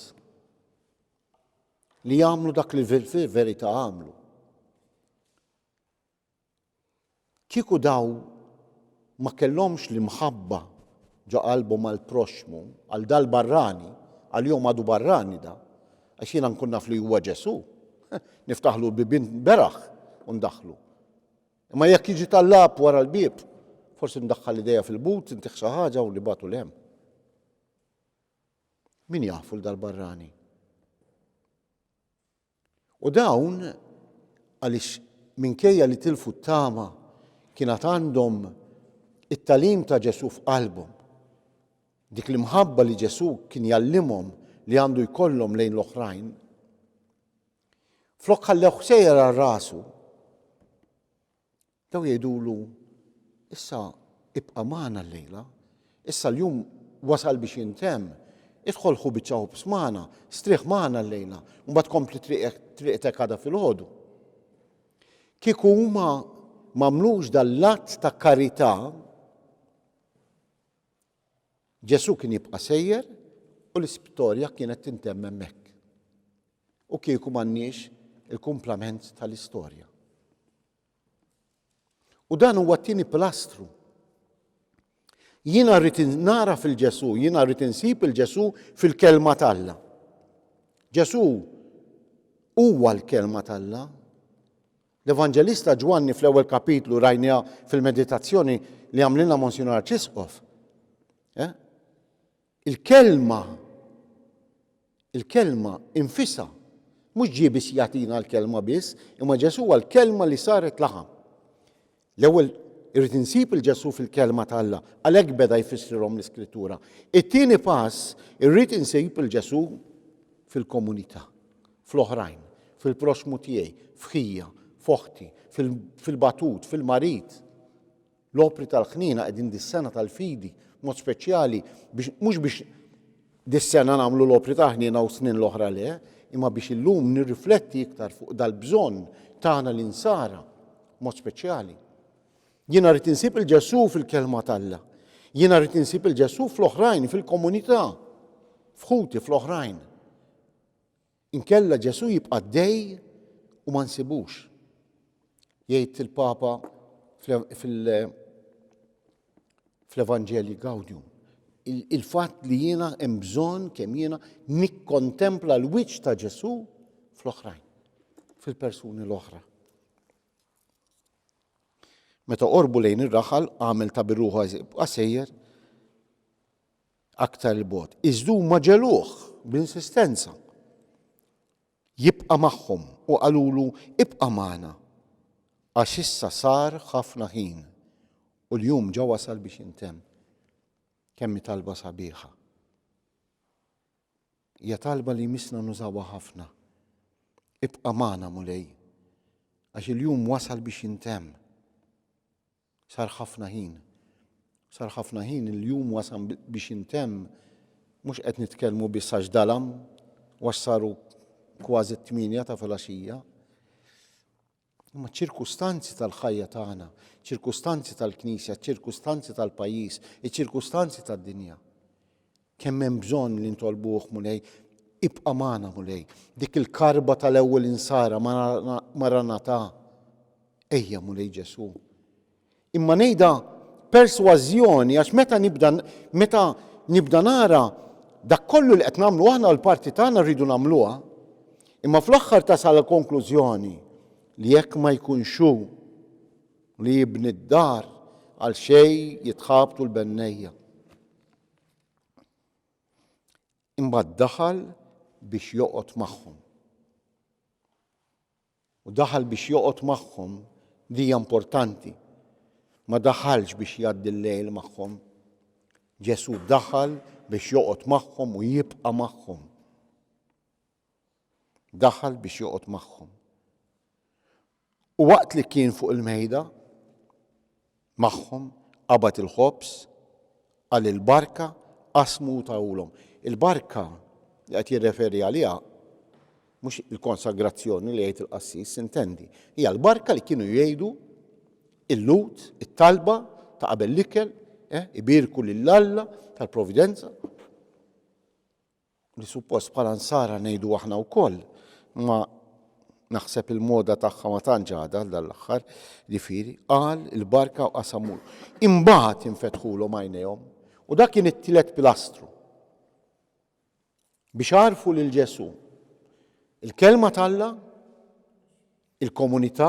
li jagħmlu dak li fil-verità għamlu. Kieku daw ma kellhomx l-imħabba ġo qalbhom għall-proxxmu, għal dal-barrani, għalihom għadu barrani da, għax jiena nkun naf li huwa Ġesù, niftaħlu l-bibien beraħ u ndaħħlu. Imma jekk jiġi tallab wara l-bieb, forsi ndaħħal idejja fil-but, intih xi ħaġa u nibagħtu 'l hemm. Min jafu 'l dal-barrani? U dawn, għaliex minkejja li tilfu t-tama, kien għad għandhom it-tagħlim ta' Ġesù f'qalbhom. Dik l-imħabba li Ġesù kien jgħallimhom li għandu jkollhom lejn l-oħrajn. Flok ħallewh sejjer għal rasu, Daw jgħidulu, Issa ibqa' magħna llejla, issa l-jum wasal biex jintemm, idħol ħu biċċa ħobż magħna, strieħ magħna llejla, u mbagħad kompli triqtek għada filgħodu. Kieku huma m'għamlux dan l-att ta' karità, Ġesù kien jibqa' sejjer u l-istorja kienet tintemm hemmhekk. U kieku m'għandniex il-kumplament tal-istorja. U dan huwa t-tieni pilastru. Jiena rrid nara fil-Ġesù, jiena rrid insib il-Ġesù fil-kelma t'Alla. Ġesù huwa l-kelma t'Alla. L-Evanġelista Ġwanni fl-ewwel kapitlu rajniha fil-meditazzjoni li għamlilna Monsinjur Arċisqof. Eh? Il-kelma, il-kelma infisha, mhux ġie biex jagħtina l-kelma biss, imma Ġesù huwa l-kelma li saret laħam. L-ewwel irrid insib il-Ġesù fil-kelma ta' Alla, għalhekk beda jfissrilhom l-Iskrittura. It-tieni pass irrid insib il-Ġesù fil-komunità, fl-oħrajn, fil-proxxmu tiegħi, f'ħija, f'oħti, fil-batut, fil-marid. L-opri tal-ħniena qegħdin dis-sena tal-fidi, b'mod speċjali biex mhux biex dis-sena nagħmlu l-opri tal-ħniena u s-snin l-oħra le, imma biex illum nirrifletti iktar fuq dal-bżonn tagħna l-insara, b'mod speċjali. Jiena rrid insib il-Ġesù fil-kelma t'Alla. Jiena rrid insib il-Ġesù fl-oħrajn, fil-komunità, f'ħuti fl-oħrajn. Inkella Ġesù jibqa' għaddej u ma nsibux. Jgħid il-Papa fl-Evanġelju Gaudium. Il-fatt li jiena hemm bżonn kemm jiena nikkontempla l-wiċċ ta' Ġesù fl-oħrajn, fil-persuni l-oħra. Meta qorbu lejn ir-raħal għamel ta' birruħu sejjer aktar 'il bogħod. Iżda huma ġegħluh b'insistenza jibqa' magħhom u qalulu, Ibqa' magħna, għax issa sar ħafna ħin u l-jum ġa wasal biex jintemm. Kemm hi talba sabiħa! Hija talba li jmissna nużawha ħafna. Ibqa' magħna, Mulej, għax il-jum wasal biex jintemm. Sar ħafna ħin. Sar ħafna ħin, il-jum wasal biex jintemm, mhux qed nitkellmu biss għax dalam u għax saru kważi t-tmienja ta' filgħaxija. Imma ċ-ċirkustanzi tal-ħajja tagħna, ċirkustanzi tal-Knisja, ċirkustanzi tal-pajjiż, iċ-ċirkustanzi tad-dinja. Kemm hemm bżonn li ntolbuh Mulej, ibqa' magħna Mulej. Dik il-karba tal-ewwel insara Maranatha. Ejja Mulej Ġesù. Imma ngħidha persważjoni għax meta nibda meta nibda nara dak kollu li qed nagħmlu aħna l-parti tagħna rridu nagħmluha. Imma fl-aħħar tasal konklużjoni li jekk ma jkunx hu li jibni d-dar għal xejn jitħabtu l-bennejja. Imbagħad daħal biex joqgħod magħhom. U daħal biex joqgħod magħhom, di hija importanti. Ma daħalx biex jgħaddi l-lejl magħhom. Ġesù daħal biex joqgħod magħhom u jibqa' magħhom. Daħal biex joqgħod magħhom. U waqt li kien fuq il-mejda magħhom, qabad il-ħobż, qal il-barka, qasmu u tahulhom. Il-barka li qed jirreferi għaliha mhux il-konsagrazzjoni li jgħid il-qassis, intendi, hija l-barka li kienu jgħidu il-Lhud, it-talba ta' qabel l-ikel, eh, ibierku lil Alla tal-providenza. li suppost bħala nsara ngħidu aħna wkoll. Ma naħseb il-moda tagħha ma tantx għadha għal dan l-aħħar, ġifieri, qal il-barka u qasamhulu. Imbagħad infetħulhom għajnejhom u dak kien it-tielet pilastru. Biex għarfu lil Ġesù. Il-kelma t'Alla, il-komunità,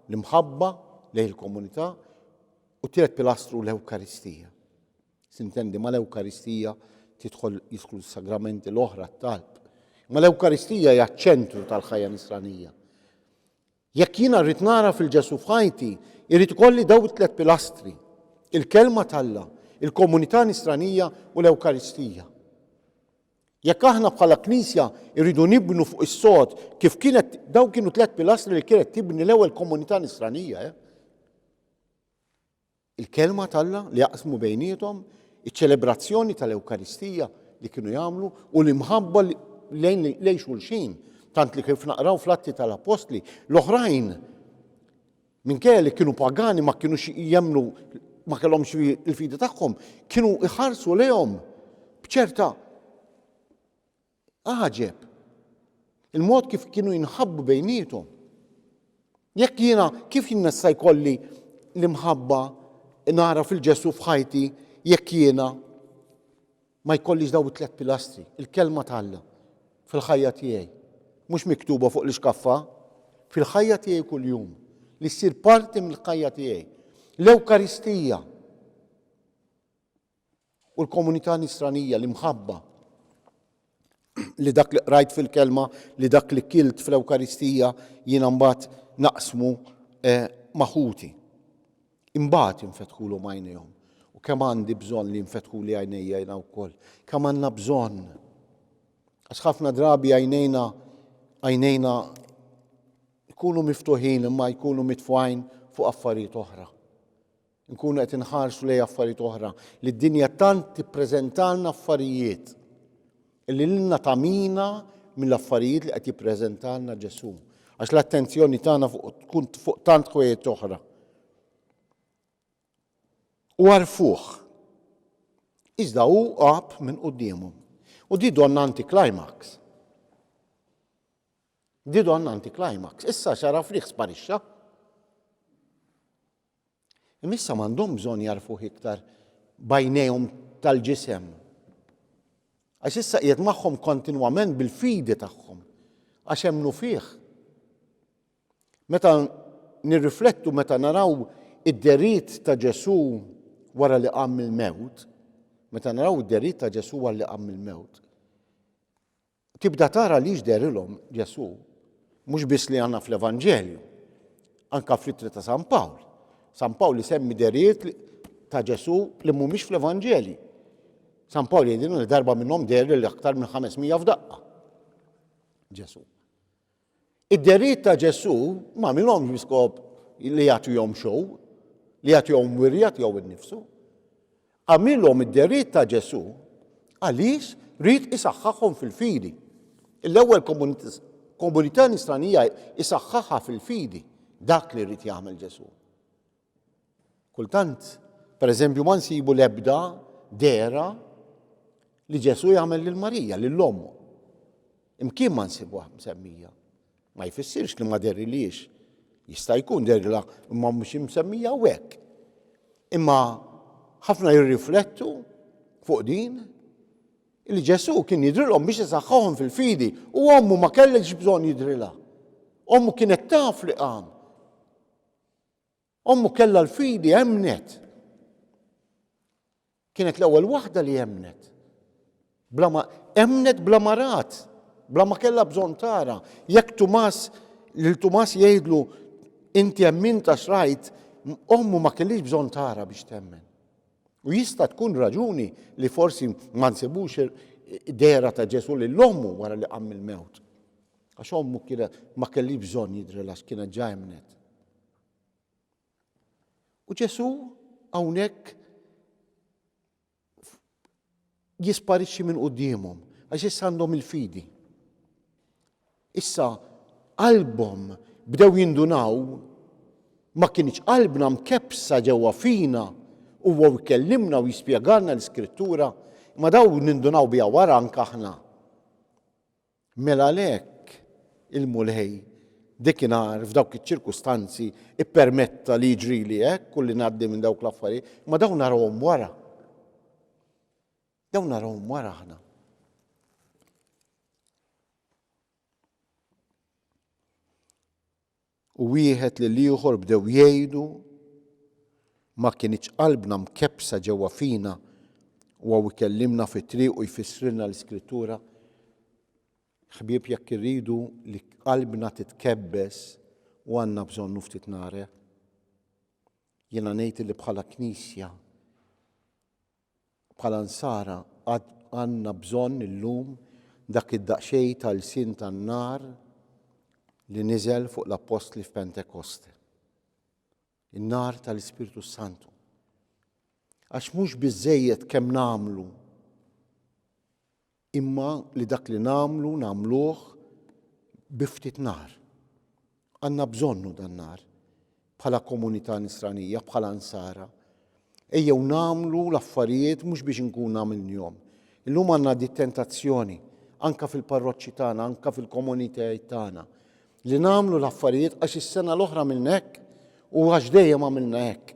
l-imħabba lejn il-komunità u t-tielet pilastru l-Ewkaristija. Sintendi mal-Ewkaristija tidħol jidħlu s-sagramenti l-oħra t-talb. Ma l-Ewkaristija hija ċ-ċentru tal-ħajja nisranija. Jekk jiena rrid nara fil-Ġesù f'ħajti, irid ikolli daw it-tlet pilastri, il-kelma t'Alla, il-komunità nisranija u l-Ewkaristija. Jekk aħna bħala Knisja rridu nibnu fuq is-sod kif kienet daw kienu tlet pilastri li kienet tibni l-ewwel komunità nisranija, eh? Il-Kelma t'Alla li jaqsmu bejniethom, iċ-ċelebrazzjoni tal-Ewkaristija li kienu jagħmlu u l-imħabba lejn lejn xulxin, tant li kif naqraw fl-Atti tal-Appostli, l-oħrajn minkejja li kienu pagani ma kinux jemmnu ma kellhomx il-fidi tagħhom, kienu iħarsu lejhom b'ċerta Għaġeb! Il-mod kif kienu jinħabbu bejniethom. Jekk jiena kif jien nista' jkolli l-imħabba nara fil-Ġesù f'ħajti jekk jiena ma jkollix daw it-tlet pilastri, il-kelma t'Alla fil-ħajja tiegħi, mhux miktuba fuq l-ixkaffa, fil-ħajja tiegħi kuljum, li ssir parti mill-ħajja tiegħi. L-Ewkaristija, U l-komunità nisranija, l-imħabba li dak li qrajt fil-kelma, li dak li kilt fl-Ewkaristija jiena mbagħad naqsmu eh, ma' ħuti. Imbagħad infetħulhom għajnejhom. U kemm għandi bżonn li jinfetħuli għajnejja jiena wkoll. Kemm għandna bżonn. Għax ħafna drabi għajnejna għajnejna jkunu miftuħin imma jkunu mitfuħin fuq affarijiet oħra. Nkunu qed inħarsu lejn affarijiet oħra li d-dinja tant tippreżentalna affarijiet li lilna tagħmina mill-affarijiet li qed jippreżentalna Ġesù. Għax l-attenzjoni tagħna fuq tkun fuq tant ħwejjeġ oħra. U għarfuh. Iżda hu għab minn quddiemhom. U di donna anticlimax. Di donna anticlimax. Issa xara friħ sparixxa. Imma issa m'għandhom bżonn jagħrfuh iktar b'għajnejhom tal-ġisem. Għax issa qiegħed magħhom kontinwament bil-fidi tagħhom, għax emmnu fih. Meta nirriflettu meta naraw id-deriet ta' Ġesù wara li qam mill-mewt, meta naraw id-deriet ta' Ġesù wara li qam mill-mewt, Tibda tara għaliex dehrilhom Ġesù, mhux biss li għandna fl-Evanġelju, anka fl-ittri ta' San Pawl. San Pawl isemmi dehriet ta' Ġesù li mhumiex fl-Evanġelji. San Pawl jgħidilna li darba minnhom deher lil aktar minn 500 f'daqqa. Ġesù. Id-dehriet ta' Ġesù ma għamilhomx bi skop li jagħtihom show, li jagħtihom wirja tiegħu nnifsu. Għamilhom id-dehriet ta' Ġesù għaliex ried isaħħaħhom fil-fidi. L-ewwel komunità nisranija isaħħaħha fil-fidi, dak li ried jagħmel Ġesù. Kultant, per eżempju, ma nsibu l-ebda dehra li Ġesù jagħmel lil Marija, lil ommu. Imkien ma nsibuha msemmija. Ma jfissirx li ma derriliex. Jista' jkun derrilha imma mhux imsemmija hawnhekk. Imma ħafna jirriflettu fuq din li Ġesù kien jidrilhom biex isaħħahom fil-fidi u ommu ma kellx bżonn jidrilha. Ommu kienet taf li qam. Ommu kellha l-fidi emmnet. Kienet l-ewwel waħda li emmnet. Bla ma emmnet bla ma rat, bla ma kellha bżonn tara. Jekk Tumas lil Tumas jgħidlu inti emmint għax rajt, ommu ma kellix bżonn tara biex temmen. U jista' tkun raġuni li forsi ma nsibux dehra ta' Ġesu lil ommu wara li qam mill-mewt. Għax ommu kienet ma kellix bżonn jidrilha għax kienet ġa emmnet. U Ġesù hawnhekk jisparixxi minn quddiemhom għax issa għandhom il-fidi. Issa qalbhom bdew jindunaw ma kienx qalbna mkebbsa ġewwa fina huwa jkellimna u jispjegalna l-iskrittura, ma daw nindunaw biha wara anke aħna. Mela għalhekk. il-Mulej dikinhar f'dawk iċ-ċirkustanzi ippermetta li jiġrili hekk u li ngħaddi minn dawk l-affarijiet, imma dawn narawhom wara. Dawn narawhom wara aħna. U wieħed lil ieħor bdew jgħidu, Ma kinitx qalbna mkebbsa ġewwa fina u hawn ikellimna fit-triq u jfissrilna l-Iskrittura? Ħbieb jekk irridu li qalbna titkebbes u għandna bżonnu ftit nar, eh? Jiena ngħid li bħala Knisja Bħala Nsara għad għandna bżonn illum dak id-daqsxejn ta' lsien tan-nar li niżel fuq l-appostli f'Pentekoste. In-nar tal-Ispirtu s-Santu. Għax mhux biżżejjed kemm nagħmlu imma li dak li nagħmlu nagħmluh bi ftit nar. Għandna bżonnu dan nar bħala komunità nisranija, bħala nsara. Ejjew nagħmlu l-affarijiet mhux biex inkun għamilnihom. Illum għandna di tentazzjoni, anka fil-parroċċi tagħna, anka fil-komunitajiet tagħna, li nagħmlu l-affarijiet għax is-sena l-oħra għamilna hekk u għax dejjem għamilna hekk.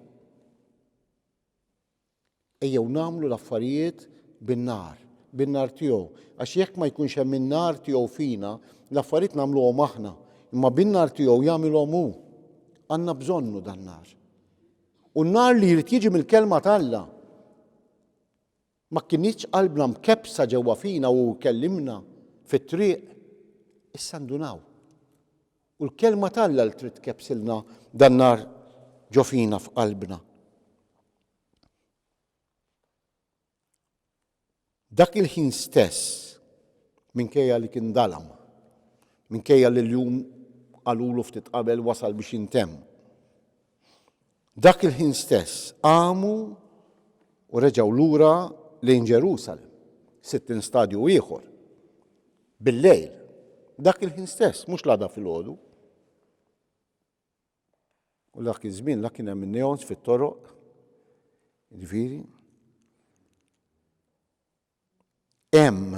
Ejjew nagħmlu l-affarijiet bin-nar, bin-nar tiegħu, għax jekk ma jkunx hemm in-nar tiegħu fina, l-affarijiet nagħmluhom aħna, imma bin-nar tiegħu jagħmilhom hu. Għandna bżonnu dan-nar. U n-nar li jrid jiġi mill-kelma t'Alla. Ma kinitx qalbna mkebbsa ġewwa fina u kellimna fit-triq, issa ndunaw. U l-kelma t'Alla li trid tkebbsilna dan-nar ġo fina f'qalbna. Dak il-ħin stess, minkejja li kien dalam, minkejja li l-jum qalulu ftit qabel wasal biex jintemm. Dak il-ħin stess qamu u reġgħu lura lejn Ġerusalem, 60 stadju ieħor. Bil-lejl, dak il-ħin stess, mhux l-għada filgħodu. U dak iż-żmien la kien hemm in-neons fit-toroq, jiġifieri. Hemm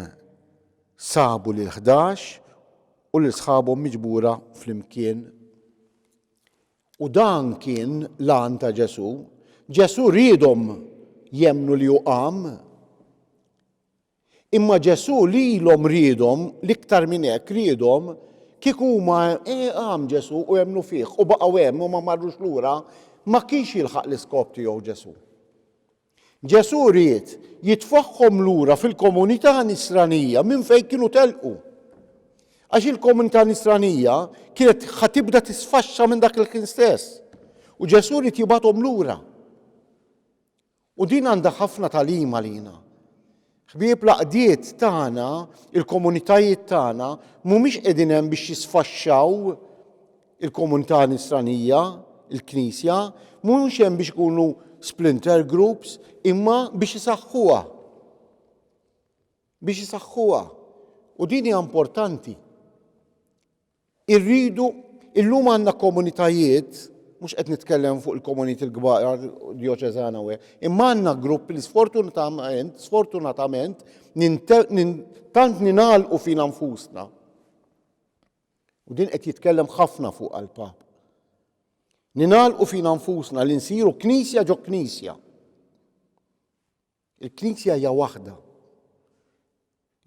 sabu lil 11 u lil sħabhom miġbura flimkien. U dan kien l-għan ta' Ġesù. Ġesù riedhom jemmnu li hu qam. Imma Ġesù lilhom riedhom, l-iktar minn hekk riedhom, kieku huma eh qam Ġesù u emmnu fih u baqgħu hemm u ma marrux lura, ma kienx jilħaq l-iskop tiegħu Ġesù. Ġesù ried jitfagħhom lura fil-komunità nisranija minn fejn kienu telqu. Għax il-komunità nisranija kienet ħa tibda tisfaxxa minn dak il-ħin stess. U Ġesù ried jibgħathom lura. U din għandha ħafna tagħlim għalina. Ħbieb l-għaqdiet tagħna, il-komunitajiet tagħna mhumiex qegħdin hemm biex jisfaxxaw il-komunità nisranija, il-Knisja, mhumiex hemm biex ikunu splinter groups, imma biex isaħħuha. Biex isaħħuha. U din hija importanti. Irridu, illum għandna komunitajiet, mhux qed nitkellem fuq il-komunitajiet il-kbar djoċeżana u hekk, imma għandna gruppi li sfortunatament, sfortunatament, tant ningħalqu fina nfusna. U din qed jitkellem ħafna fuq għall-Papa. Ningħalqu fina nfusna li nsiru knisja ġo knisja. Il-Knisja hija waħda.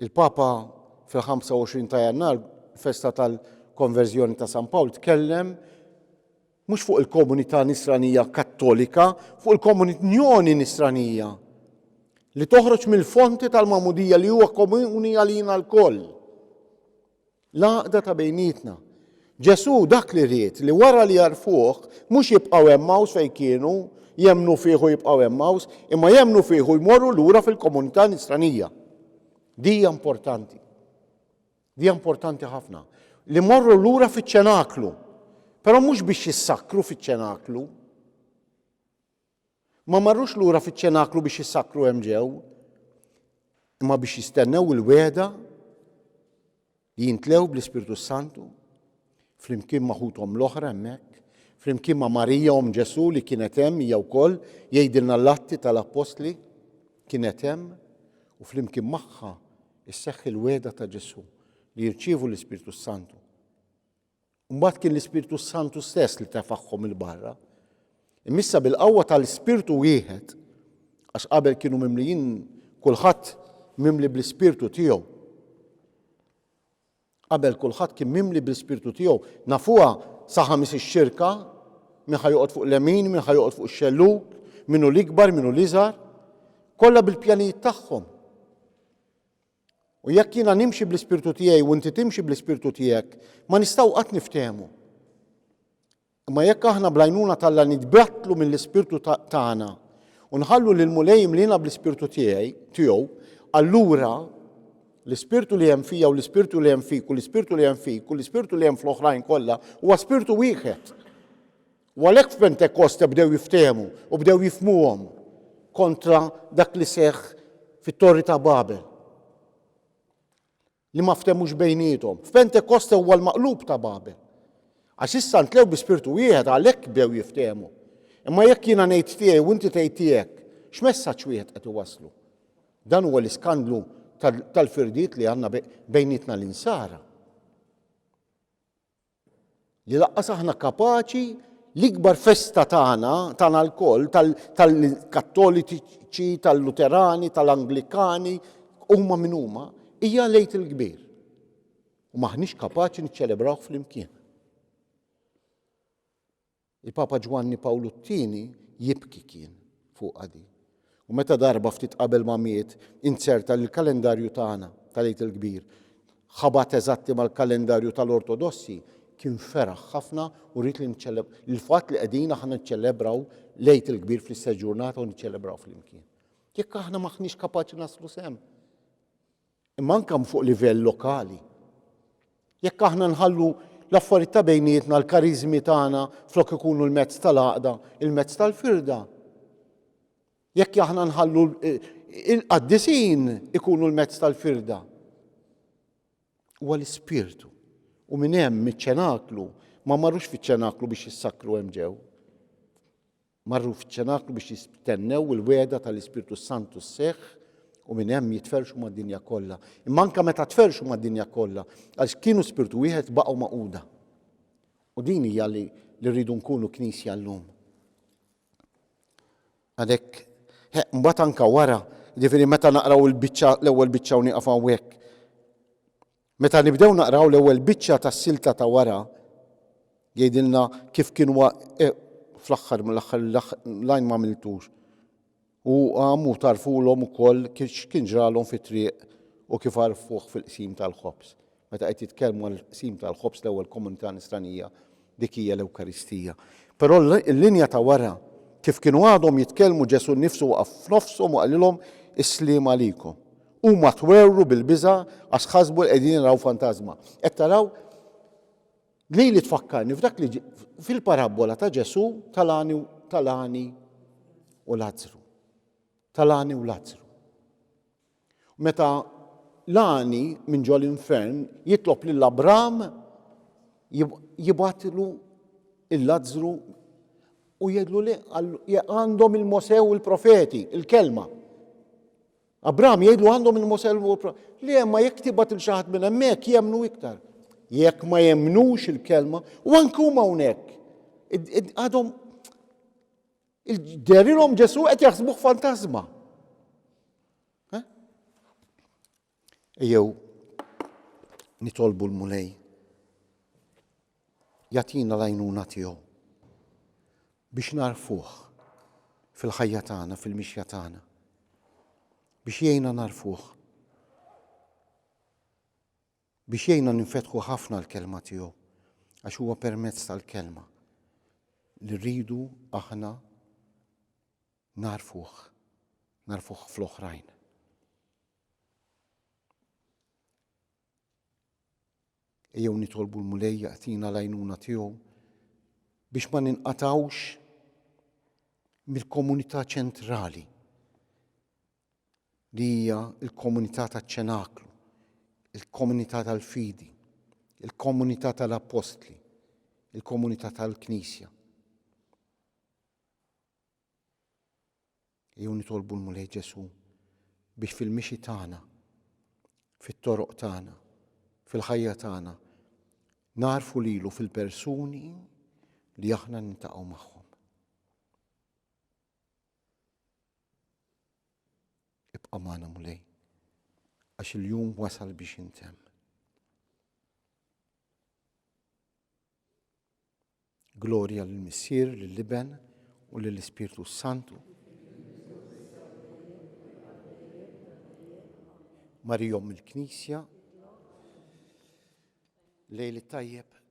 Il-Papa fil-25 ta' Jannar, festa tal-konverżjoni ta' San Pawl, tkellem mhux fuq il-komunità nisranija kattolika, fuq il-komunjoni nisranija li toħroġ mill-fonti tal-magħmudija li huwa komuni għalina lkoll. L-għaqda ta' bejnietna. Ġesù dak li ried, li wara li għarfuh, mhux jibqgħu Għemmaws fejn kienu, jemmnu fih u jibqgħu Għemmaws, imma jemmnu fih u jmorru lura fil-komunità nisranija. Di hija importanti. Di hija importanti ħafna. Li morru lura fiċ-ċenaklu, però mhux biex jissakkru fiċ-ċenaklu. Ma marrux lura fiċ-ċenaklu biex jissakkru hemm ġew, imma biex jistennew il-wegħda li jintlew bl-Ispirtu Santu flimkien ma' ħuthom l-oħra hemmhekk, flimkien ma' Marija omm Ġesù li kienet hemm hija wkoll, jgħidilna l-Atti tal-Appostli, kienet hemm u flimkien magħha isseħħ il-wegħda ta' Ġesù li jirċievu l-Ispirtu Santu. Mbagħad kien l-Ispirtu Santu stess li tefagħhom 'il barra. Imma issa bil-qawwa tal-Ispirtu wieħed, għax qabel kienu mimlijin kulħadd mimli bl-Ispirtu tiegħu. Qabel kulħadd kien mimli bl-Ispirtu tiegħu. Nafuha sa ħamis ix-xirka, min ħa joqgħod fuq l-lemin, min ħa joqgħod fuq ix-xellug, min hu l-ikbar, min hu l-iżgħar. Kollha bil-pjanijiet tagħhom. U jekk jiena nimxi bl-ispirtu tiegħi u inti timxi bl-ispirtu tiegħek, ma nistgħu qatt niftehmu. Imma jekk aħna bl-għajnuna t'Alla nitbattlu mill-ispirtu tagħna u nħallu lil Mulej jimlina bl-ispirtu tiegħi tiegħu, allura l-ispirtu li hemm fija u l-ispirtu li hemm fik u l-ispirtu li hemm fik u l-ispirtu li hemm fl-oħrajn kollha huwa spirtu wieħed. U għalhekk f'Pentekoste bdew jiftehmu u bdew jifhmuhom kontra dak li seħħ fit-Torri ta' Babel. Li ma ftehmux bejniethom. F'Pentekoste huwa l-maqlub ta' Babel. Għax issa ntlew bi spirtu wieħed għalhekk bdew jiftehmu. Imma jekk jiena ngħid tiegħi u inti tgħid tiegħek, x'messaġġ wieħed qed iwasslu? Dan huwa l-iskandlu tal-firdiet li għandna bejnietna l-insara. Li laqqas aħna kapaċi l-ikbar festa tagħna, tagħna lkoll, tal-Kattoliċi, tal-Luterani, tal-Anglikani, huma min huma, hija l-Għid il-Kbir. U m'aħniex kapaċi niċċelebrawh flimkien. Il-Papa Ġwanni Pawlu t-Tieni jibki kien fuqha din. U meta darba ftit qabel ma miet inzerta li l-kalendarju tagħna tal-Għid il-Kbir ħabat eżatti mal-kalendarju tal-Ortodossi, kien feraħ ħafna u ried li l-fatt li qegħdin aħna niċċelebraw l-Għid il-Kbir fl-istess ġurnata u niċċelebraw flimkien. Jekk aħna m'aħniex kapaċi naslu sehem. Imma anke fuq livell lokali. Jekk aħna nħallu l-affarijiet ta' bejnietna, l-kariżmi tagħna flok ikunu l-mezz tal-għaqda, il-mezz tal-firda. Jekk aħna nħallu il-qaddisin ikunu l-mezz tal-firda. Huwa l-ispirtu. U minn hemm miċ-ċenaklu ma marrux fiċ-ċenaklu biex jissakru hemm ġew. Marru fiċ-ċenaklu biex jistennew il-wegħda tal-Ispirtu s-Santu sseħħ u minn hemm jitferrxu mad-dinja kollha. Imma anke meta tferrxu mad-dinja kollha, għaliex kienu spirtu wieħed baqgħu magħquda. U din hija li li rridu nkunu knisja llum. Għalhekk, mbagħad anke wara, jiġifieri meta naqraw il-biċċa l-ewwel biċċa u nieqaf hawnhekk, Meta nibdew naqraw l-ewwel biċċa tas-silta ta' wara, jgħidilna kif kien wa e, fl-aħħar mill-aħħar l-għajn ma għamiltux. U qam u tarfulhom ukoll kif kien ġralhom fit-triq u kif għarfuh fil-qsim tal-ħobż. Meta qed jitkellmu għall-qsim tal-ħobż l-ewwel komunità nisranija dik hija l-Ewkaristija. Però l-linja ta' wara, kif kienu għadhom jitkellmu Ġesù nnifsu waqaf f'nofshom u qalilhom is-sliem għalikom. Huma twerwru bil-biża' għax ħasbu li qegħdin jaraw fantażma. Qed taraw? Lili tfakkarni f'dak li fil-parabbola ta' Ġesù tal-għani tal-għani u Lazzru. Tal-għani u Lazzru. Meta l-għani minn ġol infern jitlob lil Abram jibgħatlu il-Lazzru u jgħidlu li għandhom il-Mosè u l-profeti, il-kelma. Abram jgħidlu għandhom il-Mosè u l Le, ma jekk tibgħat il xi ħadd minn hemmhekk jemmnu iktar. Jekk ma jemmnux il-kelma, u anke huma hawnhekk. Għadhom derilhom Ġesù qed jaħsbuh fantasma. Ejjew nitolbu l-Mulej jagħtina l-għajnuna tiegħu biex nagħrfuh fil-ħajja tagħna, fil-mixja tagħna. Biex jgħinna nagħrfuh. Biex jgħinna ninfetħu ħafna l-kelma tiegħu, għax huwa permezz tal-kelma li rridu aħna nagħrfuh, nagħrfuh fl-oħrajn. Ejjew nitolbu l-Mulej jagħtina l-għajnuna tiegħu biex ma ninqatgħux mill-komunità ċentrali li hija l-komunità taċ-ċenaklu, il-komunità tal-fidi, il-komunità tal-appostli, il-komunità tal-Knisja. Ejjew nitolbu l-Mulej Ġesù biex fil-mixi tagħna, fit-toroq tagħna, fil-ħajja tagħna, Nagħrfu lilu fil-persuni li aħna nintaqgħu magħhom. Ibqa' magħna Mulej, għax il-jum wasal biex jintemm. Glorja lill-Missier, lill-Iben u lill-Ispirtu Santu. Marija Omm il-Knisja, lejl it-tajjeb.